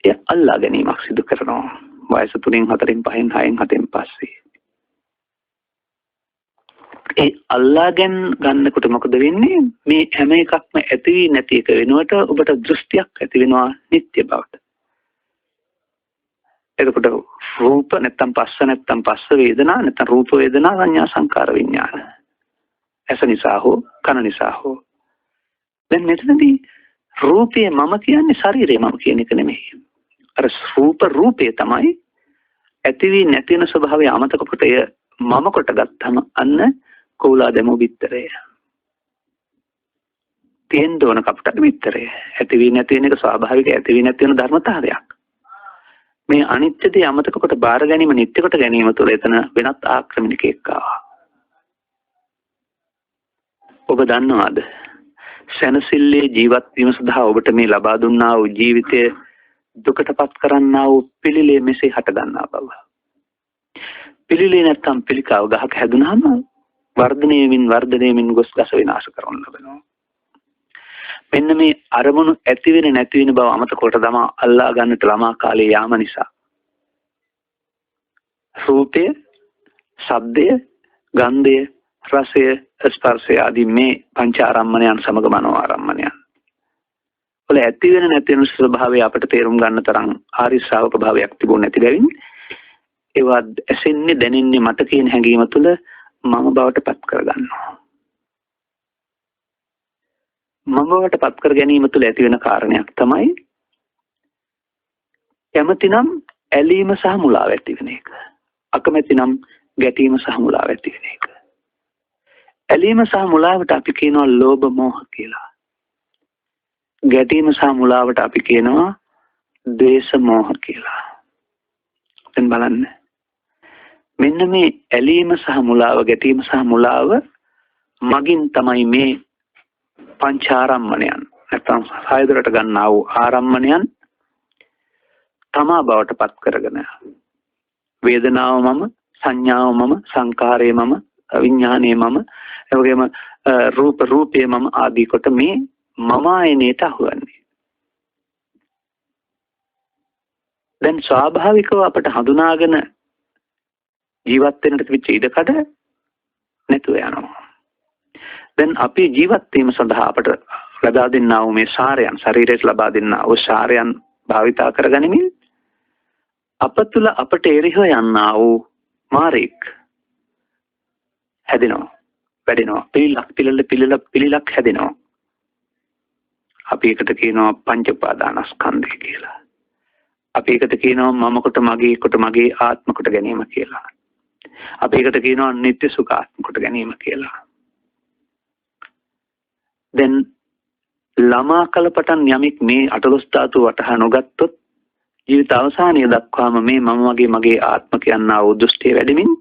එය අල්ලා ගැනීමක් සිදු කරනවා. වයස 3න් 4න් 5න් 6න් 7න් පස්සේ. ඒ අල්ලාගෙන ගන්නකොට මොකද වෙන්නේ? මේ හැම එකක්ම ඇති වී නැති එක වෙනුවට ඔබට දෘෂ්ටියක් ඇති වෙනවා නිත්‍ය බවට. එතකොට රූප නැත්තම් පස්ස නැත්තම් පස්ස වේදනා නැත්තම් රූප වේදනා සංඥා සංකාර විඥාන. ඇස නිසා හෝ කන නිසා හෝ. දැන් මෙතනදී රූපය මම කියන්නේ ශරීරය මම කියන එක නෙමෙයි. අර රූප රූපය තමයි ඇති වී නැති වෙන ස්වභාවය අමතක කොට එය මම කොට ගත්තම අන්න කෝලා දැමු බිත්තරය. තියෙන්න ඕන කපුටට බිත්තරය. ඇති වී නැති වෙන එක ස්වාභාවික ඇති වී නැති වෙන ධර්මතාවයක්. මේ අනිත්‍ය දේ අමතක කොට බාර ගැනීම නිත්‍ය කොට ගැනීම තුළ එතන වෙනත් ආක්‍රමණිකයෙක් ආවා. ඔබ දන්නවද? සැනසෙල්ලේ ජීවත් වීම සඳහා ඔබට මේ ලබා දුන්නා වූ ජීවිතය දුකටපත් කරන්නා වූ පිළිලේ මෙසේ හට ගන්නා බව. පිළිලේ නැත්තම් පිළිකාව ගහක හැදුනහම වර්ධනය වෙමින් වර්ධනය වෙමින් ගොස් ගස විනාශ කරනු ලබනවා. මෙන්න මේ අරමුණු ඇති වෙන නැති වෙන බව අමතක කොට තමා අල්ලා ගන්නට ළමා කාලේ යාම නිසා රූපය, ශබ්දය, ගන්ධය, රසය, ස්පර්ශය ආදී මේ පංච ආරම්මණයන් සමග මනෝ ආරම්මණයන් වල ඇති වෙන නැති වෙන ස්වභාවය අපට තේරුම් ගන්න තරම් ආර්ය ශ්‍රාවක භාවයක් තිබුණ නැති බැවින් ඒවා ඇසෙන්නේ දැනෙන්නේ මට කියන හැඟීම තුළ මම බවට පත් කර ගන්නවා. මම බවට පත් කර ගැනීම තුළ ඇති වෙන කාරණයක් තමයි කැමතිනම් ඇලීම සහ මුලාව ඇති වෙන එක. අකමැතිනම් ගැටීම සහ මුලාව ඇති වෙන එක. ඇලීම සහ මුලාවට අපි කියනවා ලෝභ මෝහ කියලා. ගැටීම සහ මුලාවට අපි කියනවා ද්වේෂ මෝහ කියලා. දැන් බලන්න. මෙන්න මේ ඇලීම සහ මුලාව, ගැටීම සහ මුලාව මගින් තමයි මේ පංචාරම්මණයන් නැත්නම් සායදරට ගන්නා වූ ආරම්මණයන් තමා බවට පත් කරගෙන වේදනාව මම, සංඥාව මම, සංකාරය මම, විඥානය මම, ඒ වගේම රූප රූපය මම ආදී කොට මේ මම ආයනයට අහුවන්නේ. දැන් ස්වාභාවිකව අපට හඳුනාගෙන ජීවත් වෙන්නට තිබිච්ච ඉඩකඩ නැතුව යනවා. දැන් අපේ ජීවත් වීම සඳහා අපට ලබා දෙන්නා වූ මේ සාරයන්, ශරීරයට ලබා දෙන්නා වූ සාරයන් භාවිතා කරගනිමින් අප තුළ අපට එරෙහිව යන්නා වූ මාරෙක් හැදෙනවා, වැඩෙනවා. පිළිලක් පිළිල පිළිල පිළිලක් හැදෙනවා. අපි ඒකට කියනවා පංච උපාදානස්කන්ධය කියලා. අපි ඒකට කියනවා මම කොට මගේ කොට මගේ ආත්ම කොට ගැනීම කියලා. අපි ඒකට කියනවා නිත්‍ය සුඛ ආත්ම කොට ගැනීම කියලා. දැන් ළමා කල පටන් යමෙක් මේ අටලොස් ධාතුව වටහා නොගත්තොත් ජීවිත අවසානය දක්වාම මේ මම වගේ මගේ ආත්ම කියනා වූ දෘෂ්ටිය වැඩෙමින්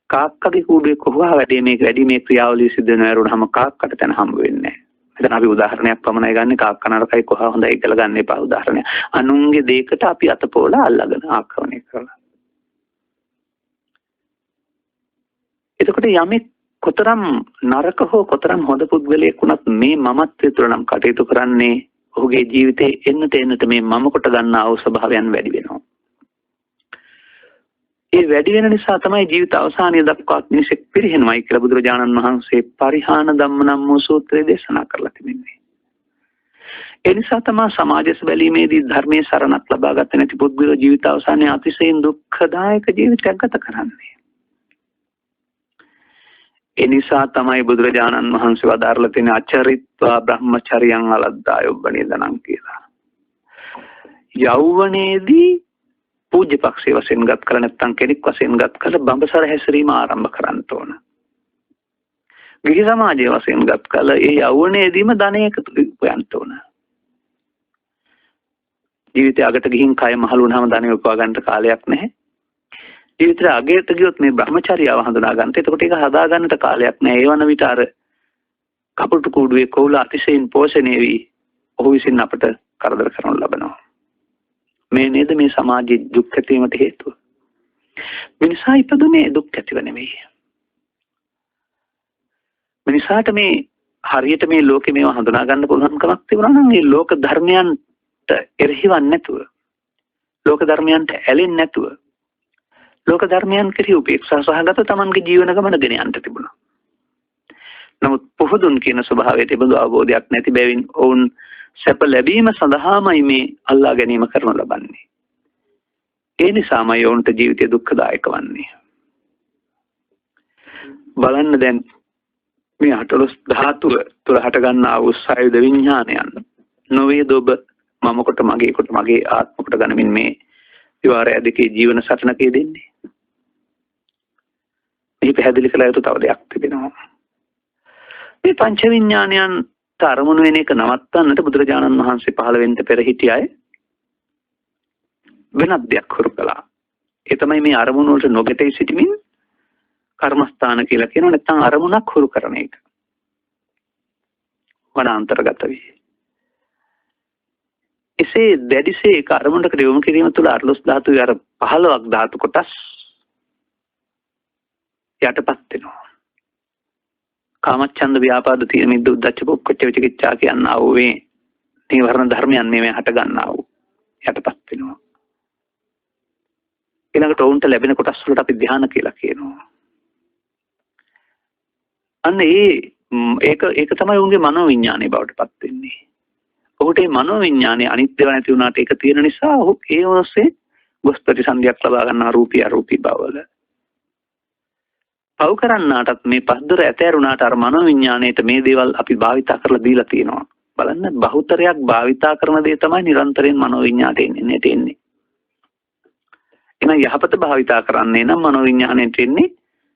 කාක්කගේ කූඩුවේ කොහොම වැඩේ මේක වැඩි මේ ක්‍රියාවලිය සිද්ධ වෙන ඇරුණාම කාක්කට තැන හම්බ වෙන්නේ නැහැ. මෙතන අපි උදාහරණයක් පමණයි ගන්නෙ. කාක්ක නරකයි කොහා හොඳයි කියලා ගන්න එපා උදාහරණයක්. අනුන්ගේ දෙයකට අපි අතපොවලා අල්ලගෙන ආක්‍රමණය කරලා. එතකොට යමෙක් කොතරම් නරක හෝ කොතරම් හොඳ පුද්ගලයෙක් වුණත් මේ මමත්වය තුළ නම් කටයුතු කරන්නේ ඔහුගේ ජීවිතේ එන්නට එන්නට මේ මම කොට ගන්නා වූ ස්වභාවයන් වැඩි වෙනවා. ඒ වැඩි වෙන නිසා තමයි ජීවිත අවසානය දක්වාත් මිනිසෙක් පිරිහෙනවයි කියලා බුදුරජාණන් වහන්සේ පරිහාන ධම්ම නම් වූ සූත්‍රය දේශනා කරලා තිබෙන්නේ. ඒ නිසා තමයි සමාජස බැලීමේදී ධර්මයේ සරණක් ලබා ගත්තේ නැති පුද්ගලයෝ ජීවිත අවසානයේ අතිශයින් දුක්ඛදායක ජීවිතයක් ගත කරන්නේ. ඒ නිසා තමයි බුදුරජාණන් වහන්සේ වදාරලා තියෙන අචරිත්වා බ්‍රහ්මචර්යං අලද්දාය ඔබ්බනේ දනං කියලා. යෞවනයේදී පූජ්‍ය පක්ෂයේ වශයෙන් ගත් කර නැත්නම් කෙනෙක් වශයෙන් ගත් කර බඹසර හැසිරීම ආරම්භ කරන්න ඕන. ගිහි සමාජයේ වශයෙන් ගත් කළ ඒ යෞවනයේදීම ධනය එකතු උපයන්න ඕන. ජීවිතය අගට ගිහින් කය මහලු වුණාම ධනය උපවා ගන්නට කාලයක් නැහැ. ජීවිතේ අගයට ගියොත් මේ බ්‍රහ්මචර්යාව හඳුනා ගන්නට, එතකොට ඒක හදා ගන්නට කාලයක් නැහැ. ඒ වන විට අර කපුටු කූඩුවේ කොවුල අතිශයින් පෝෂණය වී ඔහු විසින් අපට කරදර කරනු ලබනවා. මේ නේද මේ සමාජයේ දුක් ඇතිවීමට හේතුව. මිනිසා ඉපදුනේ දුක් ඇතිව නෙවෙයි. මිනිසාට මේ හරියට මේ ලෝකේ මේවා හඳුනා ගන්න පුළුවන් කමක් තිබුණා නම් මේ ලෝක ධර්මයන්ට එරෙහිවන්නේ නැතුව, ලෝක ධර්මයන්ට ඇලෙන්නේ නැතුව, ලෝක ධර්මයන් කෙරෙහි උපේක්ෂා සහගත තමන්ගේ ජීවන ගමන ගෙන යන්න තිබුණා. නමුත් පොහොදුන් කියන ස්වභාවයට බඳු අවබෝධයක් නැති බැවින් ඔවුන් සැප ලැබීම සඳහාමයි මේ අල්ලා ගැනීම කරනු ලබන්නේ. ඒ නිසාමයි ඔවුන්ට ජීවිතය දුක්ඛදායක වන්නේ. බලන්න දැන් මේ අටලොස් ධාතුව තුළ හට ගන්නා වූ සායුධ විඥානයන් නොවේද ඔබ මම කොට මගේ කොට මගේ ආත්ම කොට ගනිමින් මේ විවාරය දෙකේ ජීවන සටනක යෙදෙන්නේ. මේ පැහැදිලි කළ යුතු තව දෙයක් තිබෙනවා. මේ පංච විඥානයන් අරමුණු වෙන එක නවත්තන්නට බුදුරජාණන් වහන්සේ පහළ වෙන්න පෙර හිටිය අය වෙනත් දෙයක් හුරු කළා. ඒ තමයි මේ අරමුණු වලට නොගැටී සිටමින් කර්මස්ථාන කියලා කියනවා, නැත්නම් අරමුණක් හුරු කරන එක. වනාන්තරගත වී. එසේ දැඩිසේ ඒක අරමුණකට යොමු කිරීම තුළ අරලොස් ධාතුවේ අර 15ක් ධාතු කොටස් යටපත් වෙනවා. කාමච්ඡන්ද ව්‍යාපාද තීන මිද්ද උද්ධච්ච කුක්කුච්ච විචිකිච්ඡා කියනා වූ මේ නීවරණ ධර්මයන් මේ හට ගන්නා වූ යටපත් වෙනවා. ඊළඟට ඔවුන්ට ලැබෙන කොටස් වලට අපි ධ්‍යාන කියලා කියනවා. අන්න ඒක ඒක තමයි ඔවුන්ගේ මනෝවිඤ්ඤාණය බවට පත් වෙන්නේ. ඔහුට මේ මනෝවිඤ්ඤාණය අනිත් දේවල් නැති වුණාට ඒක තියෙන නිසා ඔහු ඒ ඔස්සේ ගොස් ප්‍රතිසන්දියක් ලබා ගන්නා රූපී අරූපී බවවල. පව් කරන්නාටත් මේ පස්දොර ඇතෑරුණාට අර මනෝවිඤ්ඤාණයට මේ දේවල් අපි භාවිතා කරලා දීලා තියෙනවා. බලන්න බහුතරයක් භාවිතා කරන දේ තමයි නිරන්තරයෙන් මනෝවිඤ්ඤාණයට එන්නේ එන්නේ. එහෙනම් යහපත භාවිතා කරන්නේ නම් මනෝවිඤ්ඤාණයට එන්නේ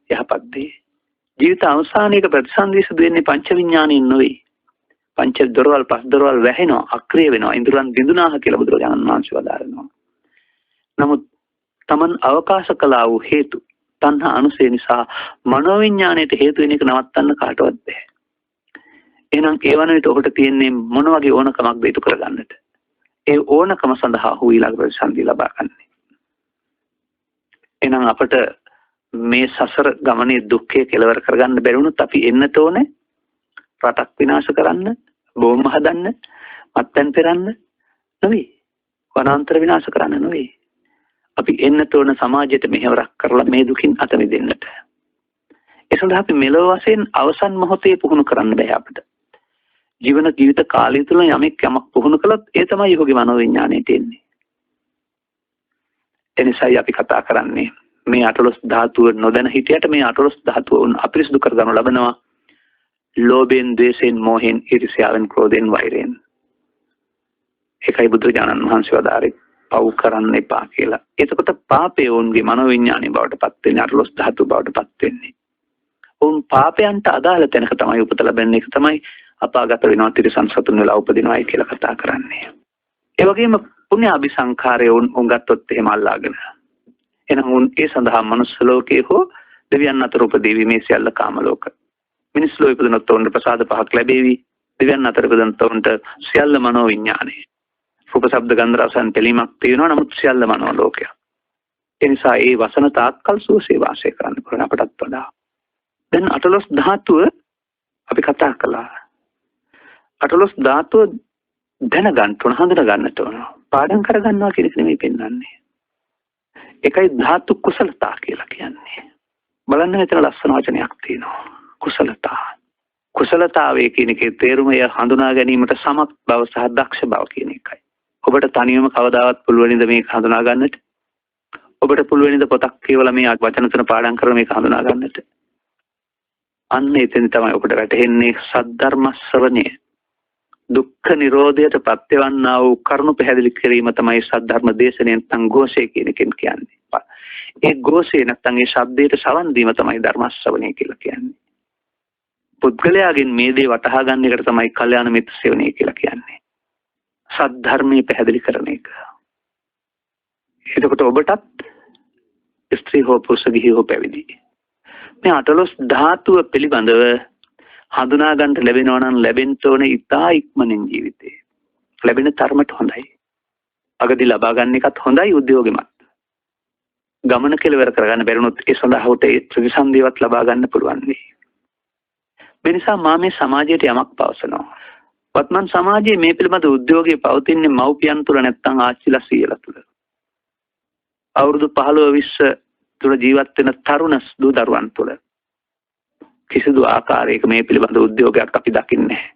යහපත් දේ. ජීවිත අවසානයේක ප්‍රතිසන්දිය සිදු වෙන්නේ පංච විඤ්ඤාණයෙන් නෙවෙයි. පංච දොරවල් පස් දොරවල් වැහෙනවා, අක්‍රිය වෙනවා, ඉන්ද්‍රයන් බිඳුනාහ කියලා බුදුරජාණන් වහන්සේ වදාරනවා. නමුත් තමන් අවකාශ කළා වූ හේතු තණ්හා අනුසය නිසා මනෝවිඤ්ඤාණයට හේතු වෙන එක නවත්තන්න කාටවත් බැහැ. එහෙනම් ඒ වන විට ඔහුට තියෙන්නේ මොන වගේ ඕනකමක්ද ඉටු කරගන්නට? ඒ ඕනකම සඳහා ඔහු ඊළඟ ප්‍රතිසන්දිය ලබා ගන්නේ. එහෙනම් අපට මේ සසර ගමනේ දුක්ඛය කෙලවර කරගන්න බැරි වුණොත් අපි එන්නට ඕනේ රටක් විනාශ කරන්න, බෝම්බ හදන්න, මත්පැන් පෙරන්න නෙවෙයි. වනාන්තර විනාශ කරන්න නෙවෙයි. අපි එන්නට ඕන සමාජයට මෙහෙවරක් කරලා මේ දුකින් අත මිදෙන්නට. ඒ සඳහා අපි මෙලොව වශයෙන් අවසන් මොහොතේ පුහුණු කරන්න බෑ අපිට. ජීවිත කාලය තුළ යමෙක් යමක් පුහුණු කළොත් ඒ තමයි ඔහුගේ මනෝවිඤ්ඤාණයට එන්නේ. එනිසායි අපි කතා කරන්නේ මේ අටලොස් ධාතුව නොදැන හිටියට මේ අටලොස් ධාතුව උන් අපිරිසුදු කරගනු ලබනවා. ලෝභයෙන්, ද්වේෂයෙන්, මෝහයෙන්, ඊර්ෂ්‍යාවෙන්, ක්‍රෝධයෙන්, වෛරයෙන්. ඒකයි බුදුරජාණන් වහන්සේ වදාරේ පව් කරන්න එපා කියලා. එතකොට පාපය ඔවුන්ගේ මනෝවිඤ්ඤාණය බවට පත් වෙන්නේ, අටලොස් ධාතුව බවට පත් වෙන්නේ. ඔවුන් පාපයන්ට අදාළ තැනක තමයි උපත ලැබෙන්නේ. ඒක තමයි අපාගත වෙනවා, තිරිසන් සතුන් වෙලා උපදිනවායි කියලා කතා කරන්නේ. ඒ වගේම පුණ්‍ය අபிසංඛාරය උන් ගත්තොත් එහෙම අල්ලාගෙන. එහෙනම් උන් ඒ සඳහා මනුස්ස ලෝකයේ හෝ දෙවියන් අතර උපදීවි. මේ සියල්ල කාම ලෝක. මිනිස් ලෝකෙ ඉපදුනොත් ඔවුන්ට ප්‍රසාද පහක් ලැබේවි. දෙවියන් අතර ඉපදුනොත් ඔවුන්ට සියල්ල මනෝවිඤ්ඤාණය. රූප, ශබ්ද, ගන්ධ, රසයන් පිළීමක් තියෙනවා. නමුත් සියල්ල මනෝ ලෝකයක්. ඒ නිසා ඒ වසන තාක්කල් සුවසේ වාසය කරන්න පුළුවන් අපටත් වඩා. දැන් අටලොස් ධාතුව අපි කතා කළා. අටලොස් ධාතුව දැනගන්න ඕන, හඳුනා ගන්නට ඕන. පාඩම් කරගන්නවා කියන එක නෙමෙයි පෙන්වන්නේ. ඒකයි ධාතු කුසලතා කියලා කියන්නේ. බලන්න මෙතන ලස්සන වචනයක් තියෙනවා. කුසලතා. කුසලතාවය කියන එකේ තේරුම එය හඳුනා ගැනීමට සමත් බව සහ දක්ෂ බව කියන එකයි. ඔබට තනියම කවදාවත් පුළුවනිද මේක හඳුනා ගන්නට? ඔබට පුළුවනිද පොතක් කියවලා මේ වචන තුන පාඩම් කරලා මේක හඳුනා ගන්නට? අන්න එතන තමයි ඔබට වැටහෙන්නේ සද්ධර්ම ශ්‍රවණය. දුක්ඛ නිරෝධයට පත්වන්නා වූ කරුණු පැහැදිලි කිරීම තමයි සද්ධර්ම දේශනය නැත්නම් ഘോഷය කියන එකෙන් කියන්නේ. ඒ ഘോഷය නැත්නම් ඒ ශබ්දයට සවන් දීම තමයි ධර්ම ශ්‍රවණය කියලා කියන්නේ. පුද්ගලයාගෙන් මේ දේ වටහා ගන්න එකට තමයි කල්යාණ මිත්‍ර සේවනය කියලා කියන්නේ. සද්ධර්මයේ පැහැදිලි කරන එක. එතකොට ඔබටත් ස්ත්‍රී හෝ පුරුෂ, ගිහි හෝ පැවිදි මේ අටලොස් ධාතුව පිළිබඳව හඳුනා ගන්නට ලැබෙනවා නම් ලැබෙන්න ඕනේ ඉතා ඉක්මනින් ජීවිතේ. ලැබෙන තරමට හොඳයි. අගදී ලබා ගන්න එකත් හොඳයි, උද්‍යෝගෙමත්. ගමන කෙලවර කරගන්න බැරිුණොත් ඒ සඳහා උට ඒ ප්‍රතිසන්දියවත් ලබා ගන්න පුළුවන් වෙයි. මේ නිසා මා මේ සමාජයට යමක් පවසනවා. වත්මන් සමාජයේ මේ පිළිබඳ උද්‍යෝගය පවතින්නේ මව්පියන් තුළ නැත්තම් ආච්චිලා සීයලා තුළ. අවුරුදු 15 20 තුළ ජීවත් වෙන තරුණ දූ දරුවන් තුළ කිසිදු ආකාරයක මේ පිළිබඳ උද්‍යෝගයක් අපි දකින්නේ නැහැ.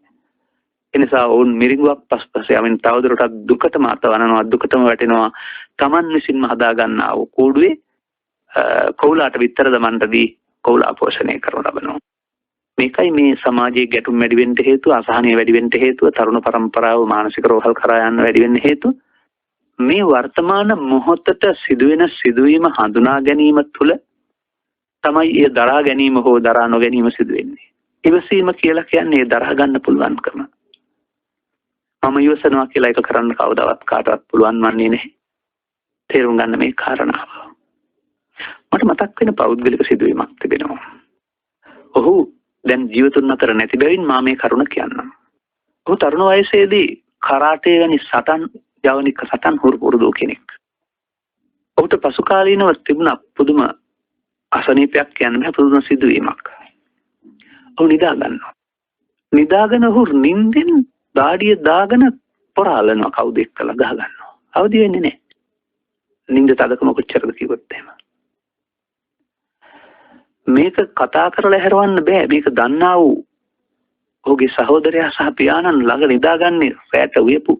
එනිසා ඔවුන් මිරිඟුවක් පස්පස යමින් තවදුරටත් දුකටම අතවනනවා, දුකටම වැටෙනවා. Taman විසින්ම හදා ගන්නා වූ කූඩුවේ කවුලාට විතර දමන්නදී කවුලා පෝෂණය කරනු ලබනවා. මේකයි මේ සමාජයේ ගැටුම් වැඩි වෙන්න හේතුව, අසහනය වැඩි වෙන්න හේතුව, තරුණ පරම්පරාව මානසික රෝහල් කරා යන්න වැඩි වෙන්න හේතුව. මේ වර්තමාන මොහොතට සිදුවෙන සිදුවීම හඳුනා ගැනීම තුළ තමයි ඒ දරා ගැනීම හෝ දරා නොගැනීම සිදු වෙන්නේ. ඉවසීම කියලා කියන්නේ ඒ දරා ගන්න පුළුවන්කම. මම ඉවසනවා කියලා ඒක කරන්න කවදාවත් කාටවත් පුළුවන් වන්නේ නැහැ. තේරුම් ගන්න මේ කාරණාව. මට මතක් වෙන පෞද්ගලික සිදුවීමක් තිබෙනවා. ඔහු දැන් ජීවතුන් අතර නැති බැවින් මා මේ කරුණ කියන්නම්. ඔහු තරුණ වයසේදී කරාටේ වැනි සටන්, ජවනික සටන් හුරු පුරුදු කෙනෙක්. ඔහුට පසු කාලීනව තිබුණ පුදුම අසනීපයක් කියන්න බෑ, පුදුම සිදුවීමක්. ඔහු නිදා ගන්නවා. නිදාගෙන ඔහු නිින්දෙන් දාඩිය දාගෙන පොරාලනවා, කවුද එක්කලා ගහ ගන්නවා. අවදි වෙන්නේ නැහැ. නිින්ද තදකම කොච්චරද කිව්වොත් එහෙම. මේක කතා කරලා හැරවන්න බෑ. මේක දන්නා වූ ඔහුගේ සහෝදරයා සහ පියාණන් ළඟ නිදාගන්නේ රැට උයපු,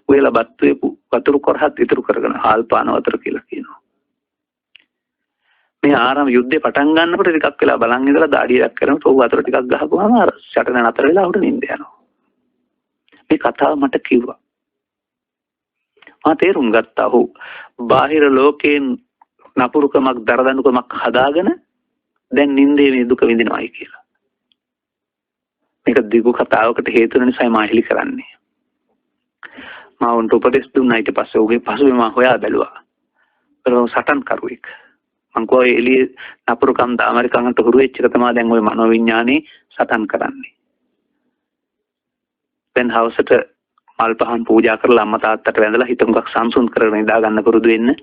උයලා බත් උයපු වතුර කොරහත් ඉතුරු කරගෙන හාල් පාන වතුර කියලා කියනවා. මේ ආරාම යුද්ධේ පටන් ගන්නකොට ටිකක් වෙලා බලන් ඉඳලා දාඩියක් කරනකොට ඔහු වතුර ටිකක් ගහපුවාම අර ෂටන නතර වෙලා ඔහුට නිින්ද යනවා. මේ කතාව මට කිව්වා. මා තේරුම් ගත්තා ඔහු බාහිර ලෝකයෙන් නපුරුකමක් දරදඬුකමක් හදාගෙන දැන් නිින්දේ මේ දුක විඳිනවායි කියලා. මේක දිගු කතාවකට හේතු වෙන නිසායි මා හෙලි කරන්නේ. මා උන්ට උපදෙස් දුන්නා. ඊට පස්සේ ඔහුගේ පසුබිම මා හොයා බැලුවා. ඒක සටන් කරුවෙක්. මං කිව්වා එළියේ නපුරුකම් දාමරිකම්ට හුරු වෙච්ච එක තමයි දැන් ওই මනෝවිඤ්ඤානේ සටන් කරන්නේ. දැන් හවසට මල් පහන් පූජා කරලා අම්මා තාත්තට වැඳලා හිත මුගක් සංසුන් කරගෙන නිදා ගන්න පුරුදු වෙන්න.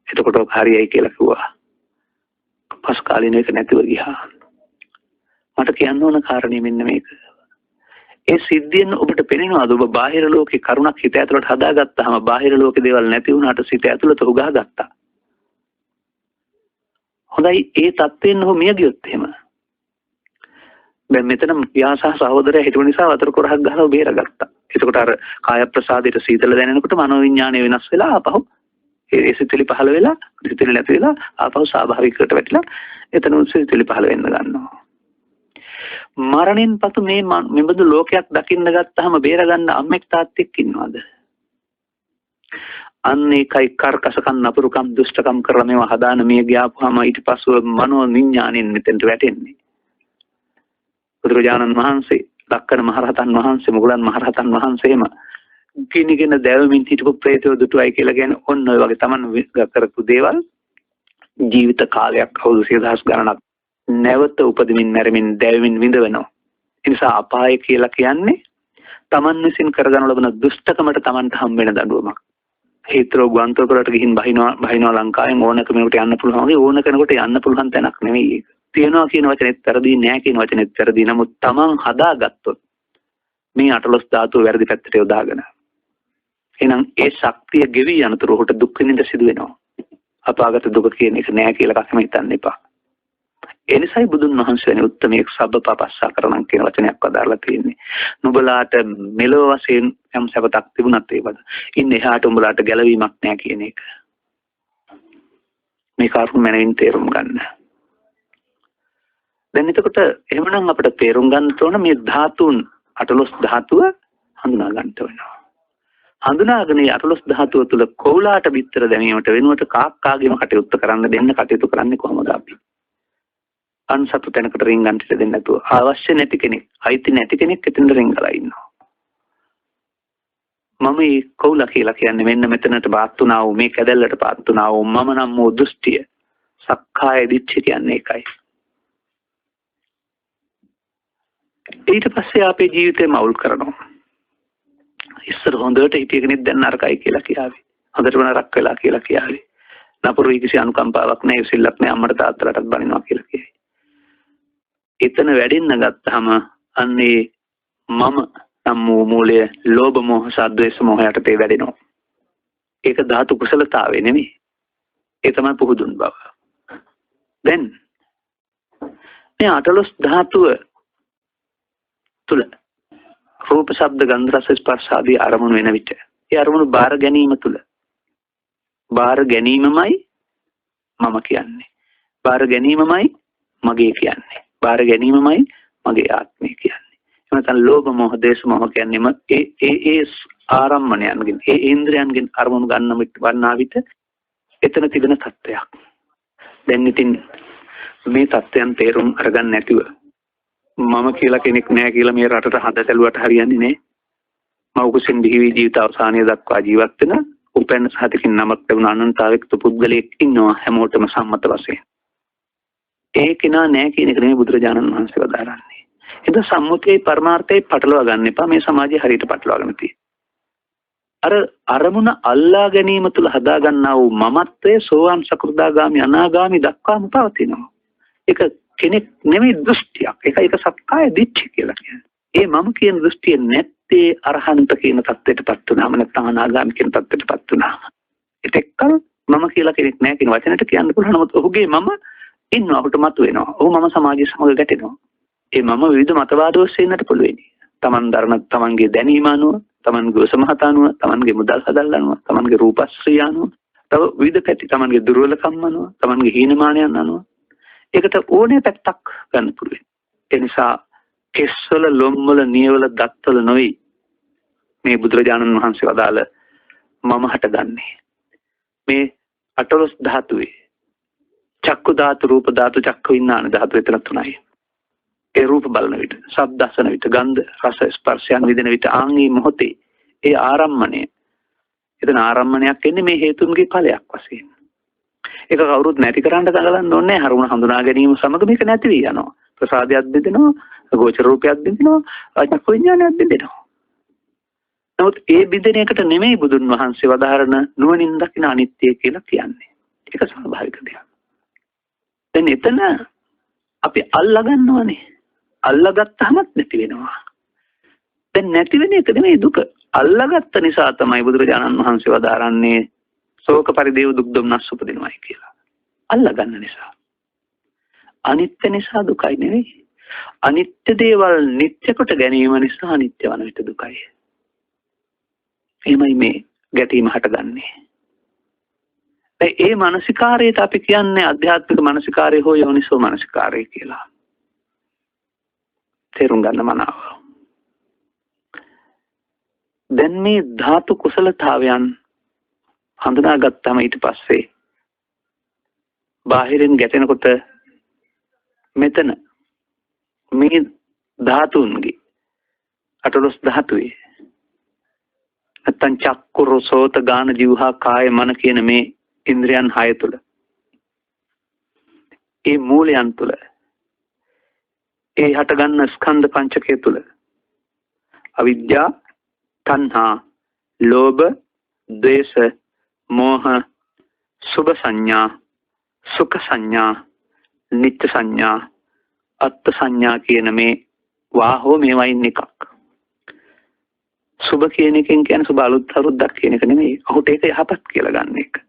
එතකොට ඔක හරියයි කියලා කිව්වා. පස් කාලින එක නැතිව ගියා. මට කියන්න ඕන කාරණේ මෙන්න මේක. ඒ සිද්ධියෙන් ඔබට පෙනෙනවාද ඔබ බාහිර ලෝකේ කරුණක් හිත ඇතුළට හදාගත්තාම බාහිර ලෝකේ දේවල් නැති වුණාට සිත ඇතුළත උගා ගත්තා. හොඳයි, ඒ තත්ත්වයෙන් ඔහු මිය ගියොත් එහෙම. දැන් මෙතන පියා සහ සහෝදරයා හිටපු නිසා වතුර කොරහක් ගහලා බේරගත්තා. එතකොට අර කාය ප්‍රසාදයට සීතල දැනෙනකොට මනෝවිඤ්ඤාණය වෙනස් වෙලා ආපහු ඒ සිතුවිලි පහළ වෙලා, සිතුවිලි නැති වෙලා ආපහු ස්වාභාවිකවට වැටිලා එතන සිතුවිලි පහළ වෙන්න ගන්නවා. මරණයෙන් පසු මේ මෙබඳු ලෝකයක් දකින්න ගත්තාම බේරගන්න අම්මෙක් තාත්තෙක් ඉන්නවද? අන්න ඒකයි කර්කසකම්, නපුරුකම්, දුෂ්ටකම් කරලා මේවා හදාන මිය ගියාපුවාම ඊට පසුව මනෝ විඥාණයෙන් මෙතෙන්ට වැටෙන්නේ. බුදුරජාණන් වහන්සේ, ලක්කන මහරහතන් වහන්සේ, මුගලන් මහරහතන් වහන්සේම ගිනිගෙන දැවෙමින් හිටපු ප්‍රේතයෝ දුටුවයි කියලා කියන්නේ ඔන්න ඔය වගේ තමන් කරපු දේවල් ජීවිත කාලයක් අවුරුදු 10000 ගණනක් නැවත උපදමින් මැරෙමින් දැවෙමින් විඳවනවා. ඒ නිසා අපාය කියලා කියන්නේ තමන් විසින් කරගනු ලබන දුෂ්ටකමට තමන්ට හම් වෙන දඬුවමක්. හේතුව ගුවන්තොටුපළට ගිහින් බහිනවා ලංකාවෙන් ඕන කෙනෙකුට යන්න පුළුවන් වගේ ඕන කෙනෙකුට යන්න පුළුවන් තැනක් නෙවෙයි ඒක. තියනවා කියන වචනේත් වැරදි, නෑ කියන වචනේත් වැරදි. නමුත් තමන් හදාගත්තොත් මේ අටලොස් ධාතුව වැරදි පැත්තට යොදාගෙන එහෙනම් ඒ ශක්තිය ගෙවි යනතුරු ඔහුට දුක් විඳින්න සිදු වෙනවා. අපාගත දුක කියන එක නෑ කියලා කසම හිතන්න එපා. ඒ නිසායි බුදුන් වහන්සේ වැනි උත්තමයෙක් සබ්බපාපස්සා කරණම් කියන වචනයක් වදාරලා තියෙන්නේ. නුඹලාට මෙලොව වශයෙන් යම් සැපතක් තිබුණත් ඒවද ඉන්න එහාට උඹලාට ගැලවීමක් නෑ කියන එක. මේ කරුණ මැනවින් තේරුම් ගන්න. දැන් එතකොට එහෙමනම් අපිට තේරුම් ගන්න ඕන මේ ධාතුන් අටලොස් ධාතුව හඳුනා ගන්න වෙනවා. හඳුනාගෙන මේ අටලොස් ධාතුව තුල කොවුලාට බිත්තර දැමීමට වෙනුවට කාක් කාගේම කටයුත්ත කරන්න දෙන්න කටයුතු කරන්නේ කොහොමද අපි? අන්සතු තැනකට රින්ගන්න ඉඩ දෙන්නේ නැතුව අවශ්‍ය නැති කෙනෙක්, අයිති නැති කෙනෙක් එතනට රින්ගලා ඉන්නවා. මම මේ කොවුලා කියලා කියන්නේ මෙන්න මෙතනට පාත් වුණා වූ මේ කැදැල්ලට පාත් වුණා වූ මම නම් වූ දෘෂ්ටිය. සක්කාය දිට්ඨිය කියන්නේ ඒකයි. ඊට පස්සේ අපේ ජීවිතේම අවුල් කරනවා. ඉස්සර හොඳට හිටිය කෙනෙක් දැන් නරකයි කියලා කියාවි. හොඳටම නරක වෙලා කියලා කියාවි. නපුරු කිසි අනුකම්පාවක් නැහැ, ඉසිල්ලක් නැහැ, අම්මට තාත්තලටත් බනිනවා කියලා කියයි. එතන වැඩෙන්න ගත්තාම අන්නේ මම නම් වූ මූලය ලෝභ මෝහ සහ ද්වේෂ මෝහ යටතේ වැඩෙනවා. ඒක ධාතු කුසලතාවේ නෙමෙයි. ඒ තමයි පුහුදුන් බව. දැන් මේ අටලොස් ධාතුව තුල රූප, ශබ්ද, ගන්ධ, රස, ස්පර්ශ ආදී අරමුණු වෙන විට ඒ අරමුණු බාර ගැනීම තුල බාර ගැනීමමයි මම කියන්නේ. බාර ගැනීමමයි මගේ කියන්නේ. බාර ගැනීමමයි මගේ ආත්මය කියන්නේ. එහෙම නැත්නම් ලෝභ මොහ දේශ මොහ කියන්නේම ඒ ඒ ඒ ආරම්මණයන්ගෙන් ඒ ඉන්ද්‍රයන්ගෙන් අරමුණු ගන්න වන්නා විට එතන තිබෙන තත්ත්වයක්. දැන් ඉතින් මේ තත්ත්වයන් තේරුම් අරගන්න නැතිව මම කියලා කෙනෙක් නෑ කියලා මේ රටට හද සැලුවට හරියන්නේ නෑ. මව් කුසෙන් බිහි වී ජීවිත අවසානය දක්වා ජීවත් වෙන උපැන්න සහතිකින් නමක් ලැබුණ අනන්තාවෙක්තු පුද්ගලයෙක් ඉන්නවා හැමෝටම සම්මත වශයෙන්. ඒ කෙනා නෑ කියන එක නෙමෙයි බුදුරජාණන් වහන්සේ වදාරන්නේ. එතන සම්මුතියේ පරමාර්ථයේ පටලවා ගන්න එපා. මේ සමාජය හරියට පටලවාගෙන තියෙනවා. අර අරමුණ අල්ලා ගැනීම තුළ හදා ගන්නා වූ මමත්වයේ සෝවාන් සකෘදාගාමි අනාගාමි දක්වාම පවතිනවා. ඒක කෙනෙක් නෙමෙයි දෘෂ්ටියක්. ඒක ඒක සක්කාය දිට්ඨිය කියලා කියන්නේ. ඒ මම කියන දෘෂ්ටිය නැත්තේ අරහන්ත කියන තත්ත්වයටපත් වුණාම නැත්නම් අනාගාමි කියන තත්ත්වයටපත් වුණාම. ඒතෙක්කල් මම කියලා කෙනෙක් නෑ කියන වචනට කියන්න පුළුවන්. නමුත් ඔහුගේ මම ඉන්නවා, ඔහුට මතුවෙනවා. ඔහු මම සමාජය සමග ගැටෙනවා. ඒ මම විවිධ මතවාද ඔස්සේ ඉන්නට පුළුවන්. තමන් දරන තමන්ගේ දැනීම අනුව, තමන්ගේ උසමහත අනුව, තමන්ගේ මුදල් හදල් අනුව, තමන්ගේ රූපශ්‍රිය අනුව, තව විවිධ පැති තමන්ගේ දුර්වලකම් අනුව, තමන්ගේ හීනමානයන් අනුව ඒකට ඕනේ පැත්තක් ගන්න පුළුවන්. ඒ නිසා කෙස්වල, ලොම්වල, නියවල, දත්වල නොවේ මේ බුදුරජාණන් වහන්සේ වදාළ මම හටගන්නේ. මේ අටලොස් ධාතුවේ චක්කු ධාතු, රූප ධාතු, චක්කු විඥාන ධාතු විතර තුනයි. ඒ රූප බලන විට, ශබ්ද අසන විට, ගන්ධ, රස, ස්පර්ශයන් විඳින විට ආන්ගේ මොහොතේ ඒ ආරම්මණය. එතන ආරම්මණයක් එන්නේ මේ හේතුන්ගේ ඵලයක් වශයෙන්. ඒක කවුරුත් නැති කරන්න දඟලන්න ඕනේ නැහැ. අරමුණ හඳුනා ගැනීම සමග මේක නැති වී යනවා. ප්‍රසාදයක් බෙදෙනවා, ගෝචර රූපයක් බෙදෙනවා, චක්කු විඥානයක් බෙදෙනවා. නමුත් ඒ බිඳෙන එකට නෙමෙයි බුදුන් වහන්සේ වදාරන නුවණින් දකින අනිත්‍ය කියලා කියන්නේ. ඒක ස්වාභාවික දෙයක්. දැන් එතන අපි අල්ලා ගන්නවනේ. අල්ලාගත්තාමත් නැති වෙනවා. දැන් නැති වෙන එක නෙමෙයි දුක. අල්ලාගත්ත නිසා තමයි බුදුරජාණන් වහන්සේ වදාරන්නේ ශෝක පරිදේව දුක් දුම්නස් උපදිනවයි කියලා. අල්ලා ගන්න නිසා. අනිත්‍ය නිසා දුකයි නෙවෙයි. අනිත්‍ය දේවල් නිත්‍ය කොට ගැනීම නිසා අනිත්‍ය වන විට දුකයි. එහෙමයි මේ ගැටීම හටගන්නේ. දැන් ඒ මානසිකාරයට අපි කියන්නේ අධ්‍යාත්මික මානසිකාරය හෝ යෝනිසෝ මානසිකාරය කියලා. තේරුම් ගන්න මනාව. දැන් මේ ධාතු කුසලතාවයන් හඳුනාගත්තාම ඊට පස්සේ බාහිරින් ගැටෙනකොට මෙතන මේ ධාතුන්ගේ අටලොස් ධාතුවේ නැත්තම් චක්කු සෝත ගාන ජීවහා කාය මන කියන මේ ඉන්ද්‍රයන් හය තුල ඒ මූලයන් තුල ඒ හටගන්න ස්කන්ධ පංචකය තුල අවිද්‍යා, තණ්හා, ලෝභ, ද්වේෂ, මෝහ, සුභ සංඥා, සුඛ සංඥා, නිත්‍ය සංඥා, අත්ත් සංඥා කියන මේ වාහෝ මේවයින් එකක්. සුභ කියන එකෙන් කියන්නේ සුභ අලුත් අවුරුද්දක් කියන එක නෙමෙයි. ඔහුට ඒක යහපත් කියලා ගන්න එක.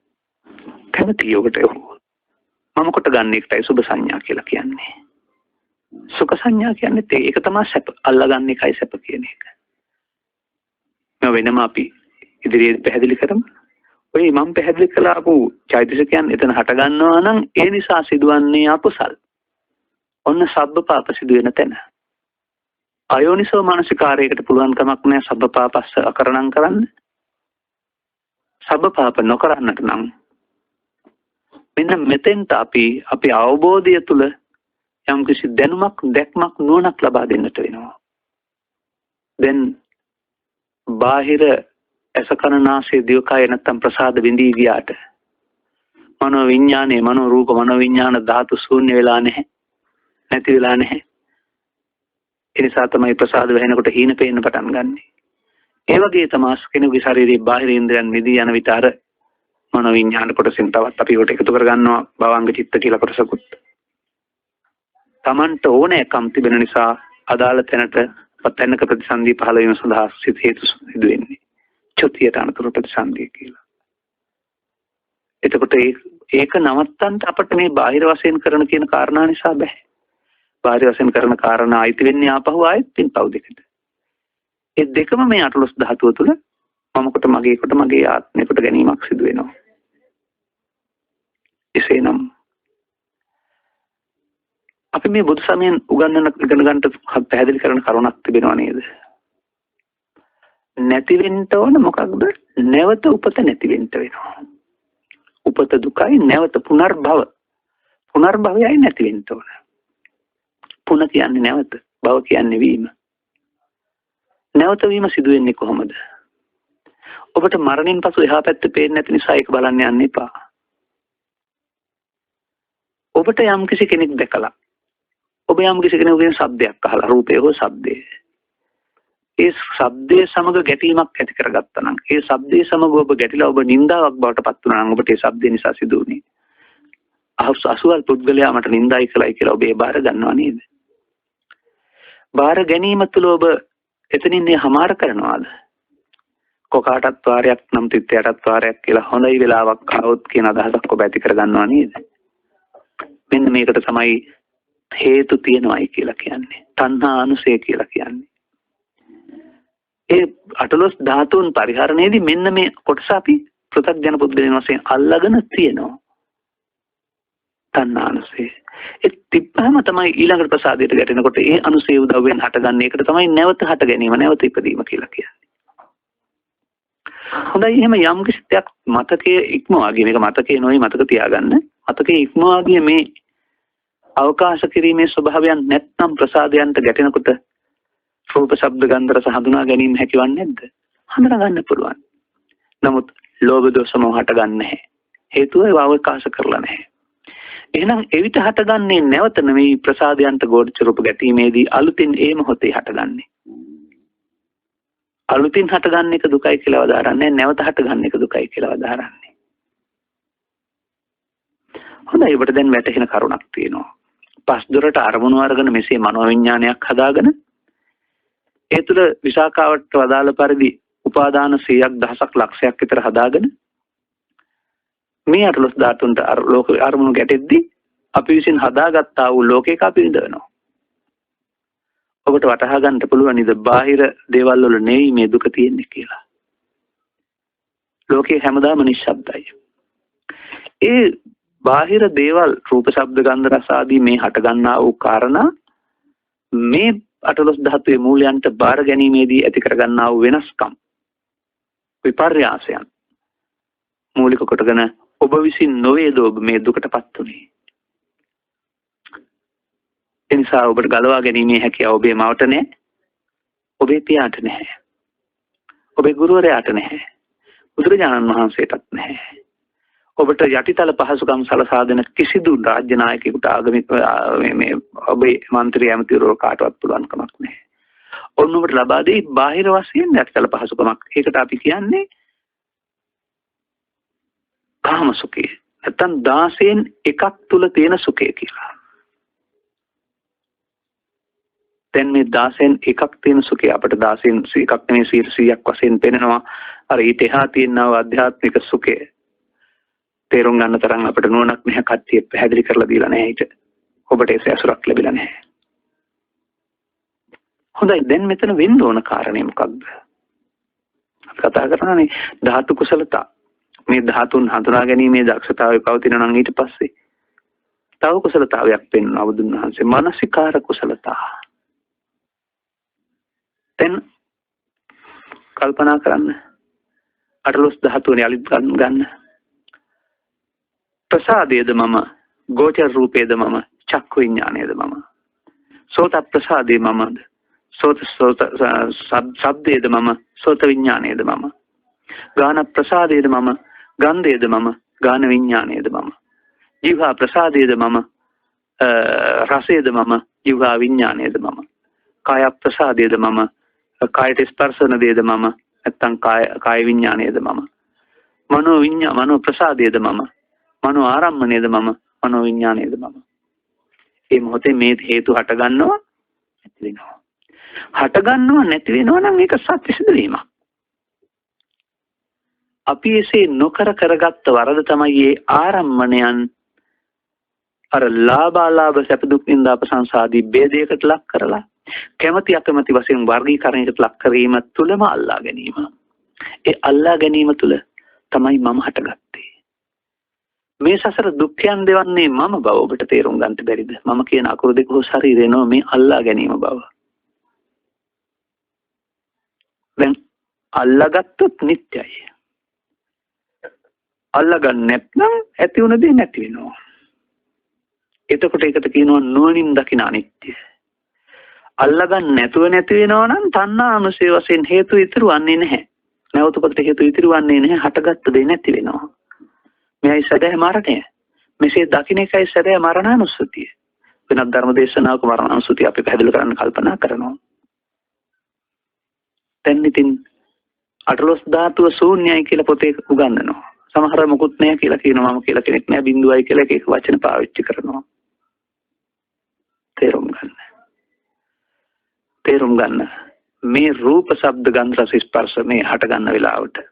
කැමති ඔබට ඔහු. මම කොට ගන්න එකටයි සුභ සංඥා කියලා කියන්නේ. සුඛ සංඥා කියන්නේ ඒක තමයි සැප. අල්ලා ගන්න එකයි සැප කියන එක. මේ වෙනම අපි ඉදිරියේ පැහැදිලි කරමු. ඔය මම පැහැදිලි කළා ආපු චෛතසිකයන් එතන හට ගන්නවා නම් ඒ නිසා සිදුවන්නේ අකුසල්. ඔන්න සබ්බ පාප සිදු වෙන තැන. අයෝනිසෝ මානසිකාරයකට පුළුවන් කමක් නෑ සබ්බ පාපස්ස අකරණම් කරන්න. සබ්බ පාප නොකරන්නට නම් මෙන්න මෙතෙන්ට අපි අපේ අවබෝධය තුළ යම්කිසි දැනුමක් දැක්මක් නුවණක් ලබා දෙන්නට වෙනවා. දැන් බාහිර ඇස කන නාසය දිවකය නැත්තම් ප්‍රසාද විඳී ගියාට මනෝ විඥානේ මනෝ රූප මනෝ විඥාන ධාතු ශූන්‍ය වෙලා නැහැ. නැති වෙලා නැහැ. ඒ නිසා තමයි ප්‍රසාද වෙනකොට හීන පේන්න පටන් ගන්නෙ. ඒ වගේ තමයි කෙනෙකුගේ ශරීරයේ බාහිර ඉන්ද්‍රයන් මිදී යන විට අර මනෝ විඥාන කොටසෙන් තවත් අපි ඒකට එකතු කරගන්නවා භවංග චිත්ත කියලා කොටසකුත්. Tamanට ඕනෑකම් තිබෙන නිසා අදාළ තැනට තැනක ප්‍රතිසන්දිය පහළ වීම සඳහා සිත හේතු සිදු වෙන්නේ. චුතියට අනතුරු ප්‍රතිසන්දිය කියලා. එතකොට ඒක නවත්තන්න අපිට මේ බාහිර වශයෙන් කරන කියන කාරණා නිසා බෑ. බාහිර වශයෙන් කරන කාරණා අයිති වෙන්නේ ආපහු ආයෙත් පින්පව් දෙකට. ඒ දෙකම මේ අටලොස් ධාතුව තුළ මම කොට මගේ කොට මගේ ආත්මය කොට ගැනීමක් සිදු වෙනවා. එසේනම් අපි මේ බුදු සමයෙන් උගන්වන ඉගෙන ගන්නට පැහැදිලි කරන කරුණක් තිබෙනවා නේද? නැති වෙන්න ඕන මොකක්ද? නැවත උපත නැති වෙන්න වෙනවා. උපත දුකයි, නැවත පුනර්භව. පුනර්භවයයි නැති වෙන්න ඕන. පුන කියන්නේ නැවත, භව කියන්නේ වීම. නැවත වීම සිදු වෙන්නේ කොහොමද? ඔබට මරණින් පසු එහා පැත්ත පේන්නේ නැති නිසා ඒක බලන්න යන්න එපා. ඔබට යම්කිසි කෙනෙක් දැකලා, ඔබ යම්කිසි කෙනෙකුගෙන් ශබ්දයක් අහලා, රූපය හෝ ශබ්දය, ඒ ශබ්දයේ සමග ගැටීමක් ඇති කරගත්තා නම්, ඒ ශබ්දයේ සමග ඔබ ගැටිලා ඔබ නින්දාවක් බවට පත් වුණා නම්, ඔබට ඒ ශබ්දය නිසා සිදු වුණේ අසුවල් පුද්ගලයා මට නින්දායි කළයි කියලා ඔබ ඒ බාර ගන්නවා නේද? බාර ගැනීම තුළ ඔබ එතනින් ඒ හමාර කරනවාද? කොකාටත් වාරයක් නම් තිත්තයටත් වාරයක් කියලා හොඳයි වෙලාවක් ආවොත් කියන අදහසක් ඔබ ඇති කරගන්නවා නේද? මෙන්න මේකට තමයි හේතු තියෙනවයි කියලා කියන්නේ. තණ්හා අනුසය කියලා කියන්නේ. ඒ අටලොස් ධාතුන් පරිහරණයේදී මෙන්න මේ කොටස අපි පෘථග්ජන පුද්ගලයන් වශයෙන් අල්ලාගෙන තියෙනවා. තණ්හා අනුසය. ඒ තිබ්බහම තමයි ඊළඟට ප්‍රසාදයට ගැටෙනකොට ඒ අනුසය උදව්වෙන් හටගන්නේ. ඒකට තමයි නැවත හට ගැනීම, නැවත ඉපදීම කියලා කියන්නේ. හොඳයි, එහෙම යම් කිසි දෙයක් මතකයේ ඉක්මවා ගිය, මේක මතකයේ නොවේ මතක තියාගන්න. මතකයේ ඉක්මවා ගිය මේ අවකාශ කිරීමේ ස්වභාවයන් නැත්නම් ප්‍රසාදයන්ට ගැටෙනකොට රූප ශබ්ද ගන්ධ රස හඳුනා ගැනීම හැකිවන්නේ නැද්ද? හඳුනා ගන්න පුළුවන්. නමුත් ලෝභ දෝෂ මොහ හටගන්නේ නැහැ. හේතුව ඒව අවකාශ කරලා නැහැ. එහෙනම් එවිට හටගන්නේ නැවත නෙමෙයි ප්‍රසාදයන්ට ගෝචර රූප ගැටීමේදී අලුතින් ඒ මොහොතේ හටගන්නේ. අලුතින් හටගන්න එක දුකයි කියලා වදාරන්නේ, නැවත හටගන්න එක දුකයි කියලා වදාරන්නේ. හොඳයි, ඔබට දැන් වැටහෙන කරුණක් තියෙනවා. පස් දොරට අරමුණු අරගෙන මෙසේ මනෝවිඤ්ඤාණයක් හදාගෙන ඒ තුළ විසාකාවට වදාළ පරිදි උපාදාන 100ක් දහසක් ලක්ෂයක් විතර හදාගෙන මේ අටලොස් ධාතුන්ට අර ලෝක අරමුණු ගැටෙද්දී අපි විසින් හදාගත්තා වූ ලෝකයක අපි විඳවනවා. ඔබට වටහා ගන්නට පුළුවන් නේද බාහිර දේවල් වල නෙවෙයි මේ දුක තියෙන්නේ කියලා. ලෝකේ හැමදාම නිශ්ශබ්දයි. ඒ බාහිර දේවල් රූප ශබ්ද ගන්ධ රස ආදී මේ හටගන්නා වූ කාරණා මේ අටලොස් ධාතුවේ මූලයන්ට බාර ගැනීමේදී ඇති කරගන්නා වූ වෙනස්කම් විපර්යාසයන් මූලික කොටගෙන ඔබ විසින් නොවේද ඔබ මේ දුකටපත් උනේ. එනිසා ඔබට ගලවා ගැනීමේ හැකියාව ඔබේ මවට නෑ, ඔබේ පියාට නැහැ, ඔබේ ගුරුවරයාට නැහැ, බුදුරජාණන් වහන්සේටත් නැහැ. ඔබට යටිතල පහසුකම් සලසා දෙන කිසිදු රාජ්‍ය නායකයෙකුට ආගමික මේ මේ ඔබේ මන්ත්‍රී ඇමතිවරු කාටවත් පුළුවන් කමක් නැහැ. ඔන්න ඔබට ලබා දෙයි බාහිර වශයෙන් යටිතල පහසුකමක්. ඒකට අපි කියන්නේ කාම සුඛය. නැත්තම් 16න් එකක් තුල තියෙන සුඛය කියලා. දැන් මේ 16න් එකක් තියෙන සුඛය අපට 16න් එකක් නෙමෙයි 100ක් වශයෙන් පෙනෙනවා. අර ඊට එහා තියෙනව ආධ්‍යාත්මික සුඛය තේරුම් ගන්න තරම් අපට නුවණක් නැහැ. කට්ටිය පැහැදිලි කරලා දීලා නැහැ ඊට. ඔබට ඒ ඇසුරක් ලැබිලා නැහැ. හොඳයි, දැන් මෙතන වෙන්න ඕන කාරණේ මොකක්ද? අපි කතා කරනවානේ ධාතු කුසලතා. මේ ධාතුන් හඳුනා ගැනීමේ දක්ෂතාවය පවතින නම් ඊට පස්සේ තව කුසලතාවයක් පෙන්වනවා බුදුන් වහන්සේ, මානසිකාර කුසලතා. දැන් කල්පනා කරන්න අටලොස් ධාතුන් යලිත් ගන්න. ප්‍රසාදයේද මම, ගෝචර රූපේද මම, චක්ඛු විඥානයේද මම, සෝත ප්‍රසාදේ මමද, සෝත සෝත ශබ්දේද මම, සෝත විඥානයේද මම, ගාන ප්‍රසාදේද මම, ගන්ධයේද මම, ගාන විඥානයේද මම, ජීවහා ප්‍රසාදේද මම, රසයේද මම, ජීවහා විඥානයේද මම, කාය ප්‍රසාදේද මම, කායට ස්පර්ශ වන දේද මම, නැත්තම් කාය කාය විඥානයේද මම, මනෝ විඥා මනෝ ප්‍රසාදේද මම, මනෝ ආරම්මණයද මම, මනෝ විඥානයේද මම. මේ මොහොතේ මේ හේතු හට ගන්නවා නැති වෙනවා. හට ගන්නවා නැති වෙනවා නම් ඒක සත්‍ය සිදුවීමක්. අපි එසේ නොකර කරගත්ත වරද තමයි මේ ආරම්මණයන් අර ලාභාලාභ සැප දුක් නිന്ദා අපසංසාදී ભેදයකට ලක් කරලා කැමැති අකමැති වශයෙන් වර්ගීකරණයකට ලක් කිරීම තුළම අල්ලා ගැනීම. ඒ අල්ලා ගැනීම තුළ තමයි මම හටගත්තේ. මේ සසර දුක්ඛයන් දෙවන්නේ මම බව ඔබට තේරුම් ගන්නට බැරිද? මම කියන අකුරු දෙක හෝ ශරීරය නො මේ අල්ලා ගැනීම බව. දැන් අල්ලාගත්තොත් නිට්ටයයි. අල්ලාගන්න නැත්නම් ඇති වුණ දේ නැති වෙනවා. එතකොට ඒකට කියනවා නුවණින් දකින අනිත්‍ය. අල්ලගන්න නැතුව නැති වෙනවා නම් තණ්හා අනුසය වශයෙන් හේතු ඉතුරු වන්නේ නැහැ. නැවත උපතට හේතු ඉතුරු වන්නේ නැහැ. හටගත්ත දේ නැති වෙනවා. මෙයයි සැබෑ මරණය. මෙසේ දකින්න එකයි සැබෑ මරණානුස්සතිය. වෙනත් ධර්ම දේශනාවක මරණානුස්සතිය අපි පැහැදිලි කරන්න කල්පනා කරනවා. දැන් ඉතින් අටලොස් ධාතුව ශූන්‍යයි කියලා පොතේ උගන්වනවා. සමහර මොකුත් නෑ කියලා කියනවා. මම කියලා කෙනෙක් නෑ, බිඳුවයි කියලා එක එක වචන පාවිච්චි කරනවා. තේරුම් ගන්න. තේරුම් ගන්න. මේ රූප ශබ්ද ගන්ධ රස ස්පර්ශ මේ හට ගන්න වෙලාවට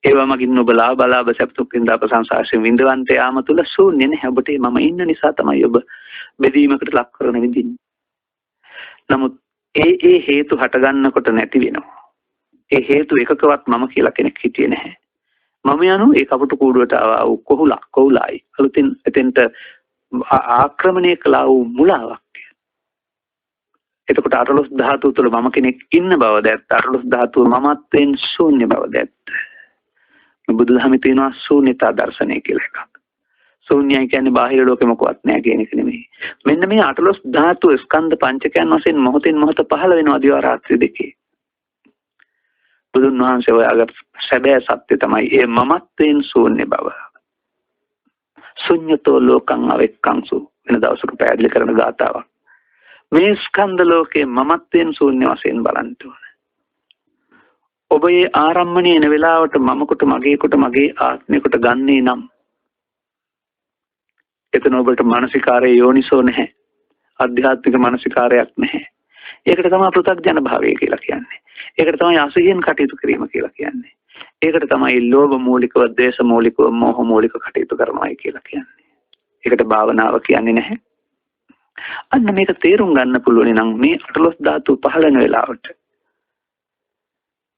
ඒවා මගින් ඔබ ලාභ අලාභ සැප දුක් විඳ අප සංසාරයෙන් විඳවන්ට යාම තුල ශූන්‍ය නැහැ. ඔබට මම ඉන්න නිසා තමයි ඔබ බෙදීමකට ලක් කරන විඳින්නේ. නමුත් ඒ ඒ හේතු හට ගන්නකොට නැති වෙනවා. ඒ හේතු එකකවත් මම කියලා කෙනෙක් හිටියේ නැහැ. මම යනු ඒ කපුටු කූඩුවට ආවා වූ කොහුලක් කොහුලායි. අලුතින් එතෙන්ට ආක්‍රමණය කළා වූ මුලාවක්. එතකොට අටලොස් ධාතුව තුළ මම කෙනෙක් ඉන්න බවද ඇත්ත. අටලොස් ධාතුව මමත්වයෙන් ශූන්‍ය බවද ඇත්ත. බුදුදහමේ තියෙනවා ශූන්‍යතා දර්ශනය කියලා එකක්. ශූන්‍යයි කියන්නේ බාහිර ලෝකෙ මොකවත් නෑ කියන එක නෙමෙයි. මෙන්න මේ අටලොස් ධාතුව ස්කන්ධ පංචකයන් වශයෙන් මොහොතින් මොහොත පහළ වෙනවා දිවා රාත්‍රී දෙකේ. බුදුන් වහන්සේ හොයාගත් සැබෑ සත්‍ය තමයි ඒ මමත්වයෙන් ශූන්‍ය බව. ශුන්‍යතෝ ලෝකං අවෙක්කංසු වෙන දවසක පැහැදිලි කරන ගාථාවක්. මේ ස්කන්ධ ලෝකේ මමත්වයෙන් ශූන්‍ය වශයෙන් බලන්න ඕන. ඔබ ඒ ආරම්මණය එන වෙලාවට මම කොට මගේ කොට මගේ ආත්මය කොට ගන්නේ නම් එතන ඔබට මානසිකාරයේ යෝනිසෝ නැහැ. ආධ්‍යාත්මික මානසිකාරයක් නැහැ. ඒකට තමයි පෘථග්ජන භාවය කියලා කියන්නේ. ඒකට තමයි අසහියෙන් කටයුතු කිරීම කියලා කියන්නේ. ඒකට තමයි ලෝභ මූලිකව, ද්වේෂ මූලිකව, මෝහ මූලිකව කටයුතු කරනවායි කියලා කියන්නේ. ඒකට භාවනාව කියන්නේ නැහැ. අන්න මේක තේරුම් ගන්න පුළුවන් නම් මේ අටලොස් ධාතු පහළ වෙන වෙලාවට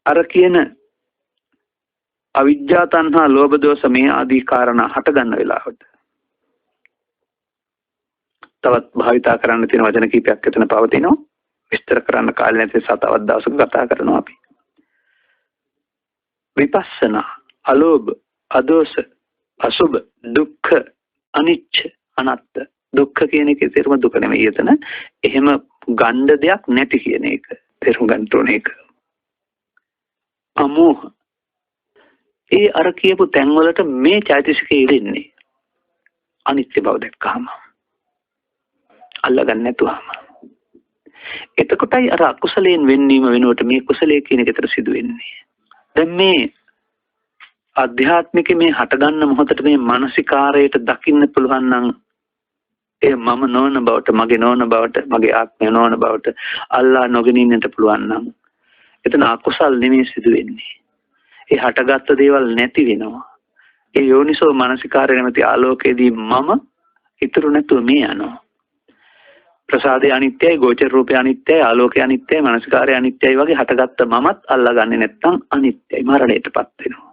අර කියන අවිජ්ජා තණ්හා ලෝභ දෝෂ මේ ආදී කාරණා හට ගන්න වෙලාවට තවත් භාවිතා කරන්න තියෙන වචන කීපයක් එතන පවතිනවා. විස්තර කරන්න කාලය නැති නිසා තවත් දවසක කතා කරනවා අපි. විපස්සනා, අලෝභ, අදෝස, අසුභ, දුක්ඛ, අනිච්ච, අනාත්ත. දුක්ඛ කියන එකේ තේරුම දුක නෙමෙයි එතන. එහෙම ගණ්ඩ දෙයක් නැති කියන එක. තේරුම් ගන්න ඕනේ ඒක. අමෝහ. ඒ අර කියපු තැන්වලට මේ චෛතසිකය ඉරෙන්නේ අනිත්‍ය බව දැක්කහම. අල්ලගන්න නැතුවම. එතකොටයි අර අකුසලයෙන් වෙන්වීම වෙනුවට මේ කුසලයේ කියන එක විතර සිදු වෙන්නේ. දැන් මේ ආධ්‍යාත්මික මේ හටගන්න මොහොතට මේ මානසිකාරයට දකින්න පුළුවන් නම් ඒ මම නොවන බවට, මගේ නොවන බවට, මගේ ආත්මය නොවන බවට අල්ලා නොගෙන ඉන්නට පුළුවන් නම් එතන අකුසල් නෙමෙයි සිදු වෙන්නේ. ඒ හටගත්ත දේවල් නැති වෙනවා. ඒ යෝනිසෝ මානසිකාරය නැමැති ආලෝකයේදී මම ඉතුරු නැතුව මේ යනවා. ප්‍රසාදය අනිත්‍යයි, ගෝචර රූපය අනිත්‍යයි, ආලෝකය අනිත්‍යයි, මනසිකාරය අනිත්‍යයි වගේ හටගත්ත මමත් අල්ලාගන්නේ නැත්නම් අනිත්‍යයි, මරණයටපත් වෙනවා.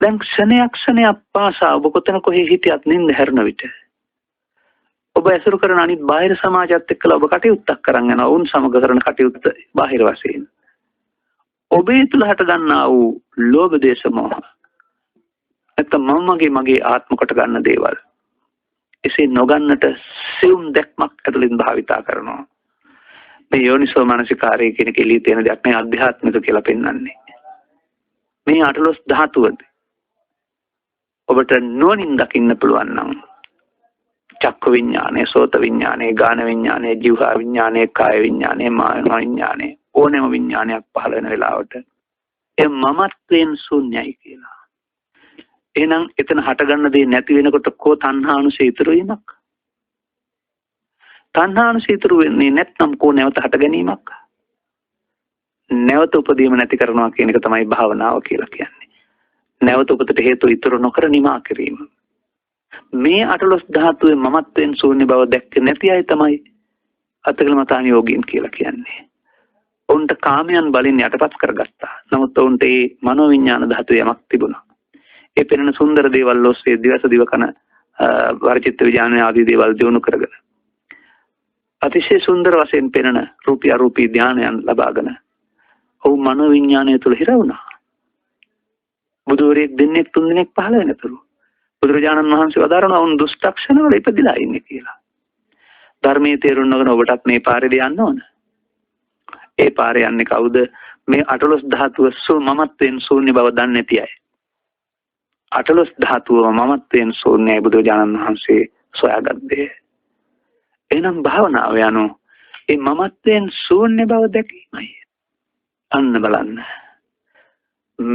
දැන් ක්ෂණයක් ක්ෂණයක් පාසා ඔබ කොතන කොහේ හිටියත් නින්ද හැරුණ විට ඔබ ඇසුරු කරන අනිත් බාහිර සමාජයත් එක්කලා ඔබ කටයුත්තක් කරන් යනවා. ඔවුන් සමග කරන කටයුත්ත බාහිර වශයෙන්. ඔබේ තුල හට ගන්නා වූ ලෝභ දේශ මොහ නැත්නම් මම මගේ මගේ ආත්ම කොට ගන්න දේවල් එසේ නොගන්නට සියුම් දැක්මක් ඇතුළින් භාවිතා කරනවා. මේ යෝනිසෝ මනසිකාරය කියන එක එළිය තියෙන දෙයක් නෙවෙයි, අධ්‍යාත්මික කියලා පෙන්වන්නේ. මේ අටලොස් ධාතුවද ඔබට නුවණින් දකින්න පුළුවන් නම් චක්ක විඥානය, සෝත විඥානය, ගාන විඥානය, ජීවහා විඥානය, කාය විඥානය, මනෝ විඥානය ඕනෑම විඥානයක් පහළ වෙන වෙලාවට ඒ මමත්වයෙන් ශූන්‍යයි කියලා. එහෙනම් එතන හටගන්න දේ නැති වෙනකොට කෝ තණ්හානුසය ඉතුරු වීමක්? තණ්හානුසය ඉතුරු වෙන්නේ නැත්නම් කෝ නැවත හට ගැනීමක්? නැවත උපදීම නැති කරනවා කියන එක තමයි භාවනාව කියලා කියන්නේ. නැවත උපතට හේතු ඉතුරු නොකර නිමා කිරීම. මේ අටලොස් ධාතුවේ මමත්වයෙන් ශූන්‍ය බව දැක්කේ නැති අය තමයි අතකලමතාන යෝගීන් කියලා කියන්නේ. ඔවුන්ට කාමයන් බලින් යටපත් කරගත්තා. නමුත් ඔවුන්ට ඒ මනෝවිඤ්ඤාණ ධාතුවේ යමක් තිබුණා. ඒ පෙනෙන සුන්දර දේවල් ඔස්සේ දිවස දිව කන වරචිත්ත විඥාන ආදී දේවල් දියුණු කරගෙන අතිශය සුන්දර වශයෙන් පෙනෙන රූපී අරූපී ධානයන් ලබාගෙන ඔවුන් මනෝවිඤ්ඤාණය තුළ හිර වුණා. බුදුවරයෙක් දෙන්නෙක් තුන් දෙනෙක් පහළ වෙනතුරු බුදුරජාණන් වහන්සේ වදාරනවා ඔවුන් දුෂ්ටක්ෂණවල ඉපදිලා ඉන්නේ කියලා. ධර්මයේ තේරුම් නොගෙන ඔබටත් මේ පාරේ යන්න ඕන. ඒ පාරේ යන්නේ කවුද? මේ අටලොස් ධාතුව මමත්වයෙන් ශූන්‍ය බව දන්නේ නැති අය. අටලොස් ධාතුව මමත්වයෙන් ශූන්‍යයි බුදුරජාණන් වහන්සේ සොයාගත් දේ. එහෙනම් භාවනාව යනු ඒ මමත්වයෙන් ශූන්‍ය බව දැකීමයි. අන්න බලන්න.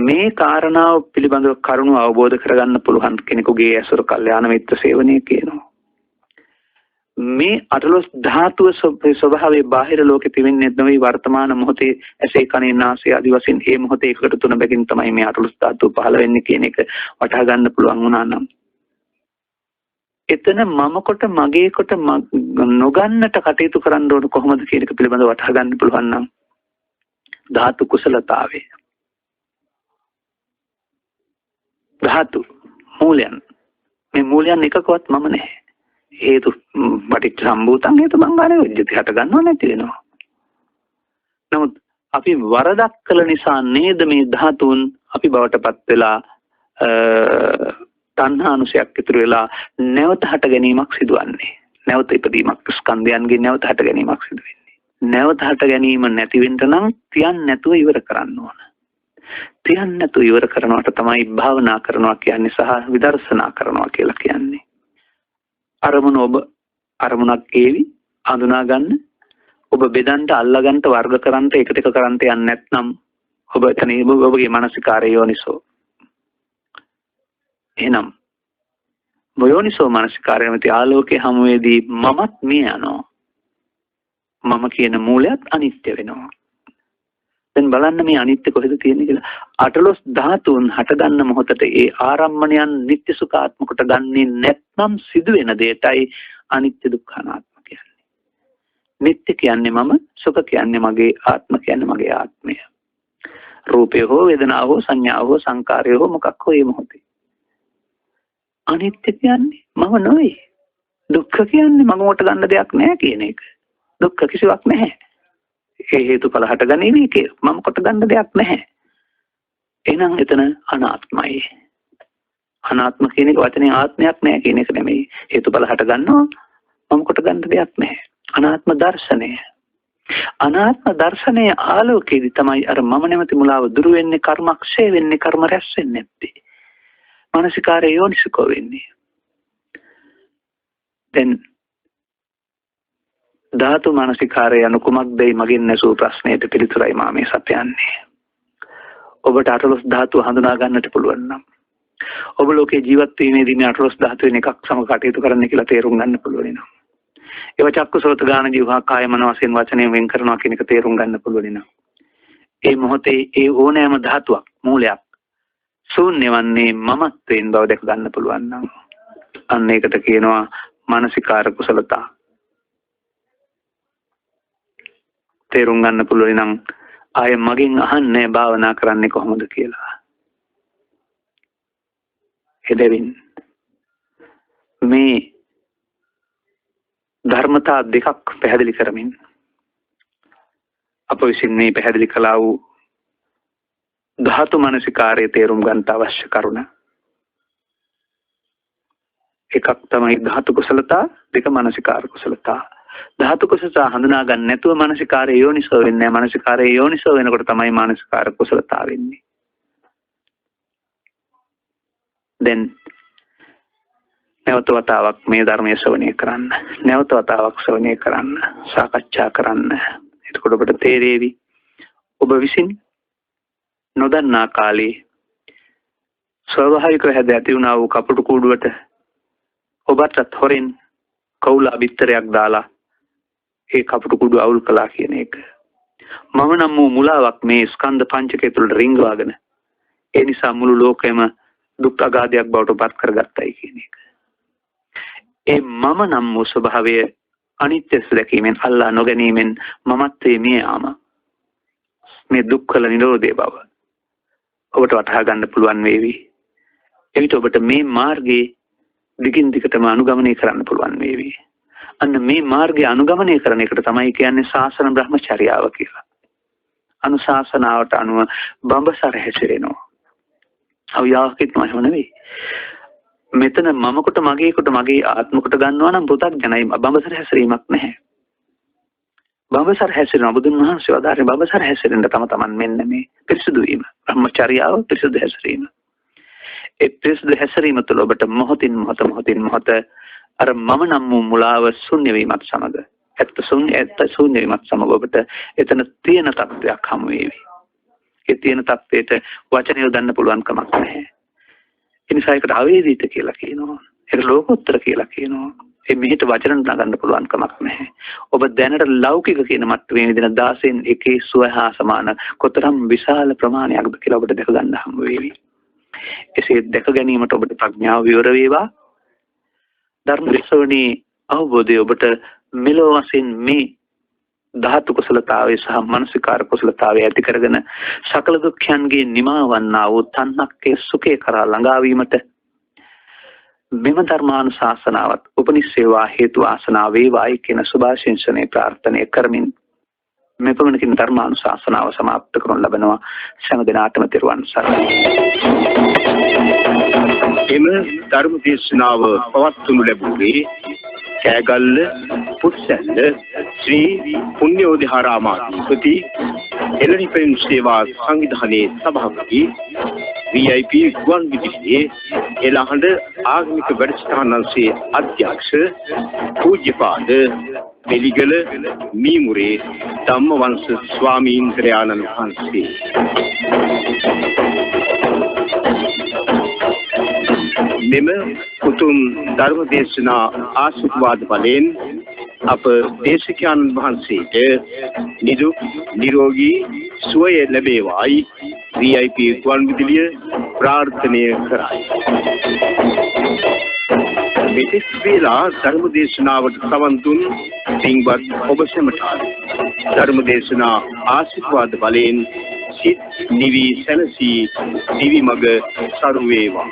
මේ කාරණාව පිළිබඳව කරුණු අවබෝධ කරගන්න පුළුවන් කෙනෙකුගේ ඇසුර කල්යාණ මිත්‍ර සේවනය කියනවා. මේ අටලොස් ධාතුව ස්වභාවයේ බාහිර ලෝකෙ තිබෙන්නේ නොවේ, වර්තමාන මොහොතේ ඇසේ කනේ නාසය ආදි වශයෙන් මේ මොහොතේ එකකට තුන බැගින් තමයි මේ අටලොස් ධාතුව පහළ වෙන්නේ කියන එක වටහා ගන්න පුළුවන් වුණා නම් එතන මම කොට මගේ කොට නොගන්නට කටයුතු කරන්න ඕන කොහොමද කියන එක පිළිබඳව වටහා ගන්න පුළුවන් නම් ධාතු කුසලතාවය, ධාතු මූලයන්, මේ මූලයන් එකකවත් මම නැහැ. හේතු පටිච්ච සම්භූතං හේතු බංගානේ උජ්ජති, හට ගන්නව නැති වෙනවා. නමුත් අපි වරදක් කළ නිසා නේද මේ ධාතුන් අපි බවට පත් වෙලා තණ්හානුසයක් ඉතුරු වෙලා නැවත හට ගැනීමක් සිදුවන්නේ. නැවත ඉපදීමක්, ස්කන්ධයන්ගේ නැවත හට ගැනීමක් සිදු වෙන්නේ. නැවත හට ගැනීම නැති වෙන්න නම් තියන් නැතුව ඉවර කරන්න ඕන. තියන් නැතුව ඉවර කරනවට තමයි භාවනා කරනවා කියන්නේ සහ විදර්ශනා කරනවා කියලා කියන්නේ. අරමුණ ඔබ අරමුණක් ඒවි අඳුනා ගන්න, ඔබ බෙදන්න, අල්ලා ගන්නට, වර්ග කරන්නට, එකට එක කරන්නට යන්නේ නැත්නම් ඔබ එතන ඔබගේ මානසිකාරය යෝනිසෝ. එහෙනම් යෝනිසෝ මානසිකාරය නැමැති ආලෝකයේ හමුවේදී මමත් මිය යනවා. මම කියන මූලයත් අනිත්‍ය වෙනවා. දැන් බලන්න මේ අනිත්‍ය කොහෙද තියෙන්නේ කියලා. අටලොස් ධාතුන් හටගන්න මොහොතට ඒ ආරම්මණයන් නිත්‍ය සුඛාත්ම කොට ගන්නේ නැත්නම් සිදුවෙන දෙයටයි අනිත්‍ය දුක්ඛ අනාත්ම කියන්නේ. නිත්‍ය කියන්නේ මම, සුඛ කියන්නේ මගේ, ආත්ම කියන්නේ මගේ ආත්මය. රූපය හෝ වේදනාව හෝ සංඥාව හෝ සංකාරය හෝ මොකක් හෝ මේ මොහොතේ. අනිත්‍ය කියන්නේ මම නෙවෙයි. දුක්ඛ කියන්නේ මම කොට ගන්න දෙයක් නෑ කියන එක. දුක්ඛ කිසිවක් නැහැ. ඒ හේතුඵල හටගැනීම ඒකේ මම කොට ගන්න දෙයක් නැහැ. එහෙනම් එතන අනාත්මයි. අනාත්ම කියන එක වචනේ ආත්මයක් නෑ කියන එක නෙමෙයි. හේතුඵල හට ගන්නවා, මම කොට ගන්න දෙයක් නැහැ. අනාත්ම දර්ශනය. අනාත්ම දර්ශනයේ ආලෝකයේදී තමයි අර මම නැමැති මුලාව දුරු වෙන්නේ, කර්මක්ෂය වෙන්නේ, කර්ම රැස් වෙන්නේ නැත්තේ. මානසිකාරය යෝනිසකෝ වෙන්නේ. දැන් ධාතු මානසිකාරය යනු කුමක්දයි මගෙන් ඇසූ ප්‍රශ්නයට පිළිතුරයි මා මේ සපයන්නේ. ඔබට අටලොස් ධාතුව හඳුනා ගන්නට පුළුවන් නම්, ඔබ ලෝකේ ජීවත් වීමේදී මේ අටලොස් ධාතුවෙන් එකක් සමග කටයුතු කරන්න කියලා තේරුම් ගන්න පුළුවන් නම්, ඒවා චක්කු සෝත ගාන ජීවහා කාය මන වශයෙන් වචනයෙන් වෙන් කරනවා කියන එක තේරුම් ගන්න පුළුවන් නම්, ඒ මොහොතේ ඒ ඕනෑම ධාතුවක් මූලයක් ශූන්‍ය වන්නේ මමත්වයෙන් බව දැක ගන්න පුළුවන් නම්, අන්න ඒකට කියනවා මානසිකාර කුසලතා. තේරුම් ගන්න පුළුවන් නම් ආය මගෙන් අහන්නේ භාවනා කරන්නේ කොහොමද කියලා. එබැවින් මේ ධර්මතා දෙකක් පැහැදිලි කරමින් අප විසින් මේ පැහැදිලි කළා වූ ධාතු මනසිකාරයේ තේරුම් ගන්නට අවශ්‍ය කරුණ එකක් තමයි ධාතු කුසලතා, දෙක මනසිකාර කුසලතා. ධාතු කුසලතා හඳුනා ගන්න නැතුව මානසිකාරය යෝනිසෝ වෙන්නේ නැහැ. මානසිකාරය යෝනිසෝ වෙනකොට තමයි මානසිකාර කුසලතා වෙන්නේ. දැන් නැවත වතාවක් මේ ධර්මය ශ්‍රවණය කරන්න. නැවත වතාවක් ශ්‍රවණය කරන්න, සාකච්ඡා කරන්න. එතකොට ඔබට තේරෙවි ඔබ විසින් නොදන්නා කාලේ ස්වභාවිකව හැද ඇති වුණා වූ කපුටු කූඩුවට ඔබටත් හොරෙන් කවුලා බිත්තරයක් දාලා ඒ කපුටු කුඩු අවුල් කළා කියන එක. මම නම් වූ මුලාවක් මේ ස්කන්ධ පංචකය තුළට රිංගවාගෙන ඒ නිසා මුළු ලෝකෙම දුක් අගාධයක් බවට පත් කරගත්තයි කියන එක. ඒ මම නම් වූ ස්වභාවය අනිත්‍ය දැකීමෙන්, අල්ලා නොගැනීමෙන් මමත්වයේ මිය යාම, මේ දුක්ඛල නිරෝධය බව ඔබට වටහා ගන්න පුළුවන් වේවි. එවිට ඔබට මේ මාර්ගයේ දිගින් දිගටම අනුගමනය කරන්න පුළුවන් වේවි. අන්න මේ මාර්ගය අනුගමනය කරන එකට තමයි කියන්නේ ශාසන බ්‍රහ්මචර්යාව කියලා. අනුශාසනාවට අනුව බඹසර හැසිරෙනවා. අව්‍යාකෘතම එහෙම නෙවෙයි. මෙතන මම කොට මගේ කොට මගේ ආත්ම කොට ගන්නවා නම් පෘථග්ජනයි, බඹසර හැසිරීමක් නැහැ. බඹසර හැසිරෙන බුදුන් වහන්සේ වදාරේ බඹසර හැසිරෙන්න තම තමන් මෙන්න මේ පිරිසුදු වීම, බ්‍රහ්මචර්යාව, පිරිසුදු හැසිරීම. ඒ පිරිසුදු හැසිරීම තුළ ඔබට මොහොතින් මොහොත මොහොතින් මොහොත අර මම නම් වූ මුලාව ශුන්‍ය වීමත් සමග, ඇත්ත ශුන්‍ය ඇත්ත ශුන්‍ය වීමත් සමග ඔබට එතන තියෙන තත්වයක් හමු වේවි. ඒ තියෙන තත්වයට වචන යොදන්න පුළුවන් කමක් නැහැ. ඒ නිසා ඒකට අවේදිත කියලා කියනවා. ඒක ලෝකෝත්තර කියලා කියනවා. ඒ මෙහෙට වචන නගන්න පුළුවන් කමක් නැහැ. ඔබ දැනට ලෞකික කියන මට්ටමේ විදින 16න් එකේ සුව හා සමාන කොතරම් විශාල ප්‍රමාණයක්ද කියලා ඔබට දැක ගන්න හම්බ වේවි. එසේ දැක ගැනීමට ඔබට ප්‍රඥාව විවර වේවා. ධර්ම ශ්‍රවණී අවබෝධය ඔබට මෙලොව වශයෙන් මේ ධාතු කුසලතාවය සහ මානසිකාර කුසලතාවය ඇති කරගෙන සකල දුක්ඛයන්ගේ නිමා වන්නා වූ තණ්හක්කේ සුඛේ කරා ළඟා වීමට මෙම ධර්මානුශාසනාවත් උපනිස්සේවා හේතු ආසනාව වේවායි කියන සුභාශිංසනයේ ප්‍රාර්ථනය කරමින් මෙපමණකින් ධර්මානුශාසනාව සමාප්ත කරනු ලබනවා. සෑම දිනාටම තෙරුවන් සරණයි. එම ධර්ම දේශනාව පවත්වනු ලැබුවේ කෑගල්ල පුස්සැල්ල ශ්‍රී පුණ්‍යෝදිහාරාමාධිපති එළනිපෙන් සේවා සංවිධානයේ සභාපති VIP ගුවන් විදුලියේ එළහඬ ආගමික වැඩසටහනන්සේ අධ්‍යක්ෂ පූජ්‍යපාද වෙලිගල මීමුරේ ධම්මවංශ ස්වාමීන්ද්‍රයාණන් වහන්සේ. මෙම උතුම් ධර්ම දේශනා ආශිර්වාද බලයෙන් අප දේශකයන් වහන්සේට නිදුක් නිරෝගී සුවය ලැබේවායි VIP ගුවන් විදුලිය ප්‍රාර්ථනය කරයි. මෙතෙක් වේලා ධර්ම දේශනාවට සවන් දුන් පින්වත් ඔබ සැමට ධර්ම දේශනා ආශිර්වාද බලයෙන් සිත් නිවි සැනසී දිවි මඟ සරු වේවා.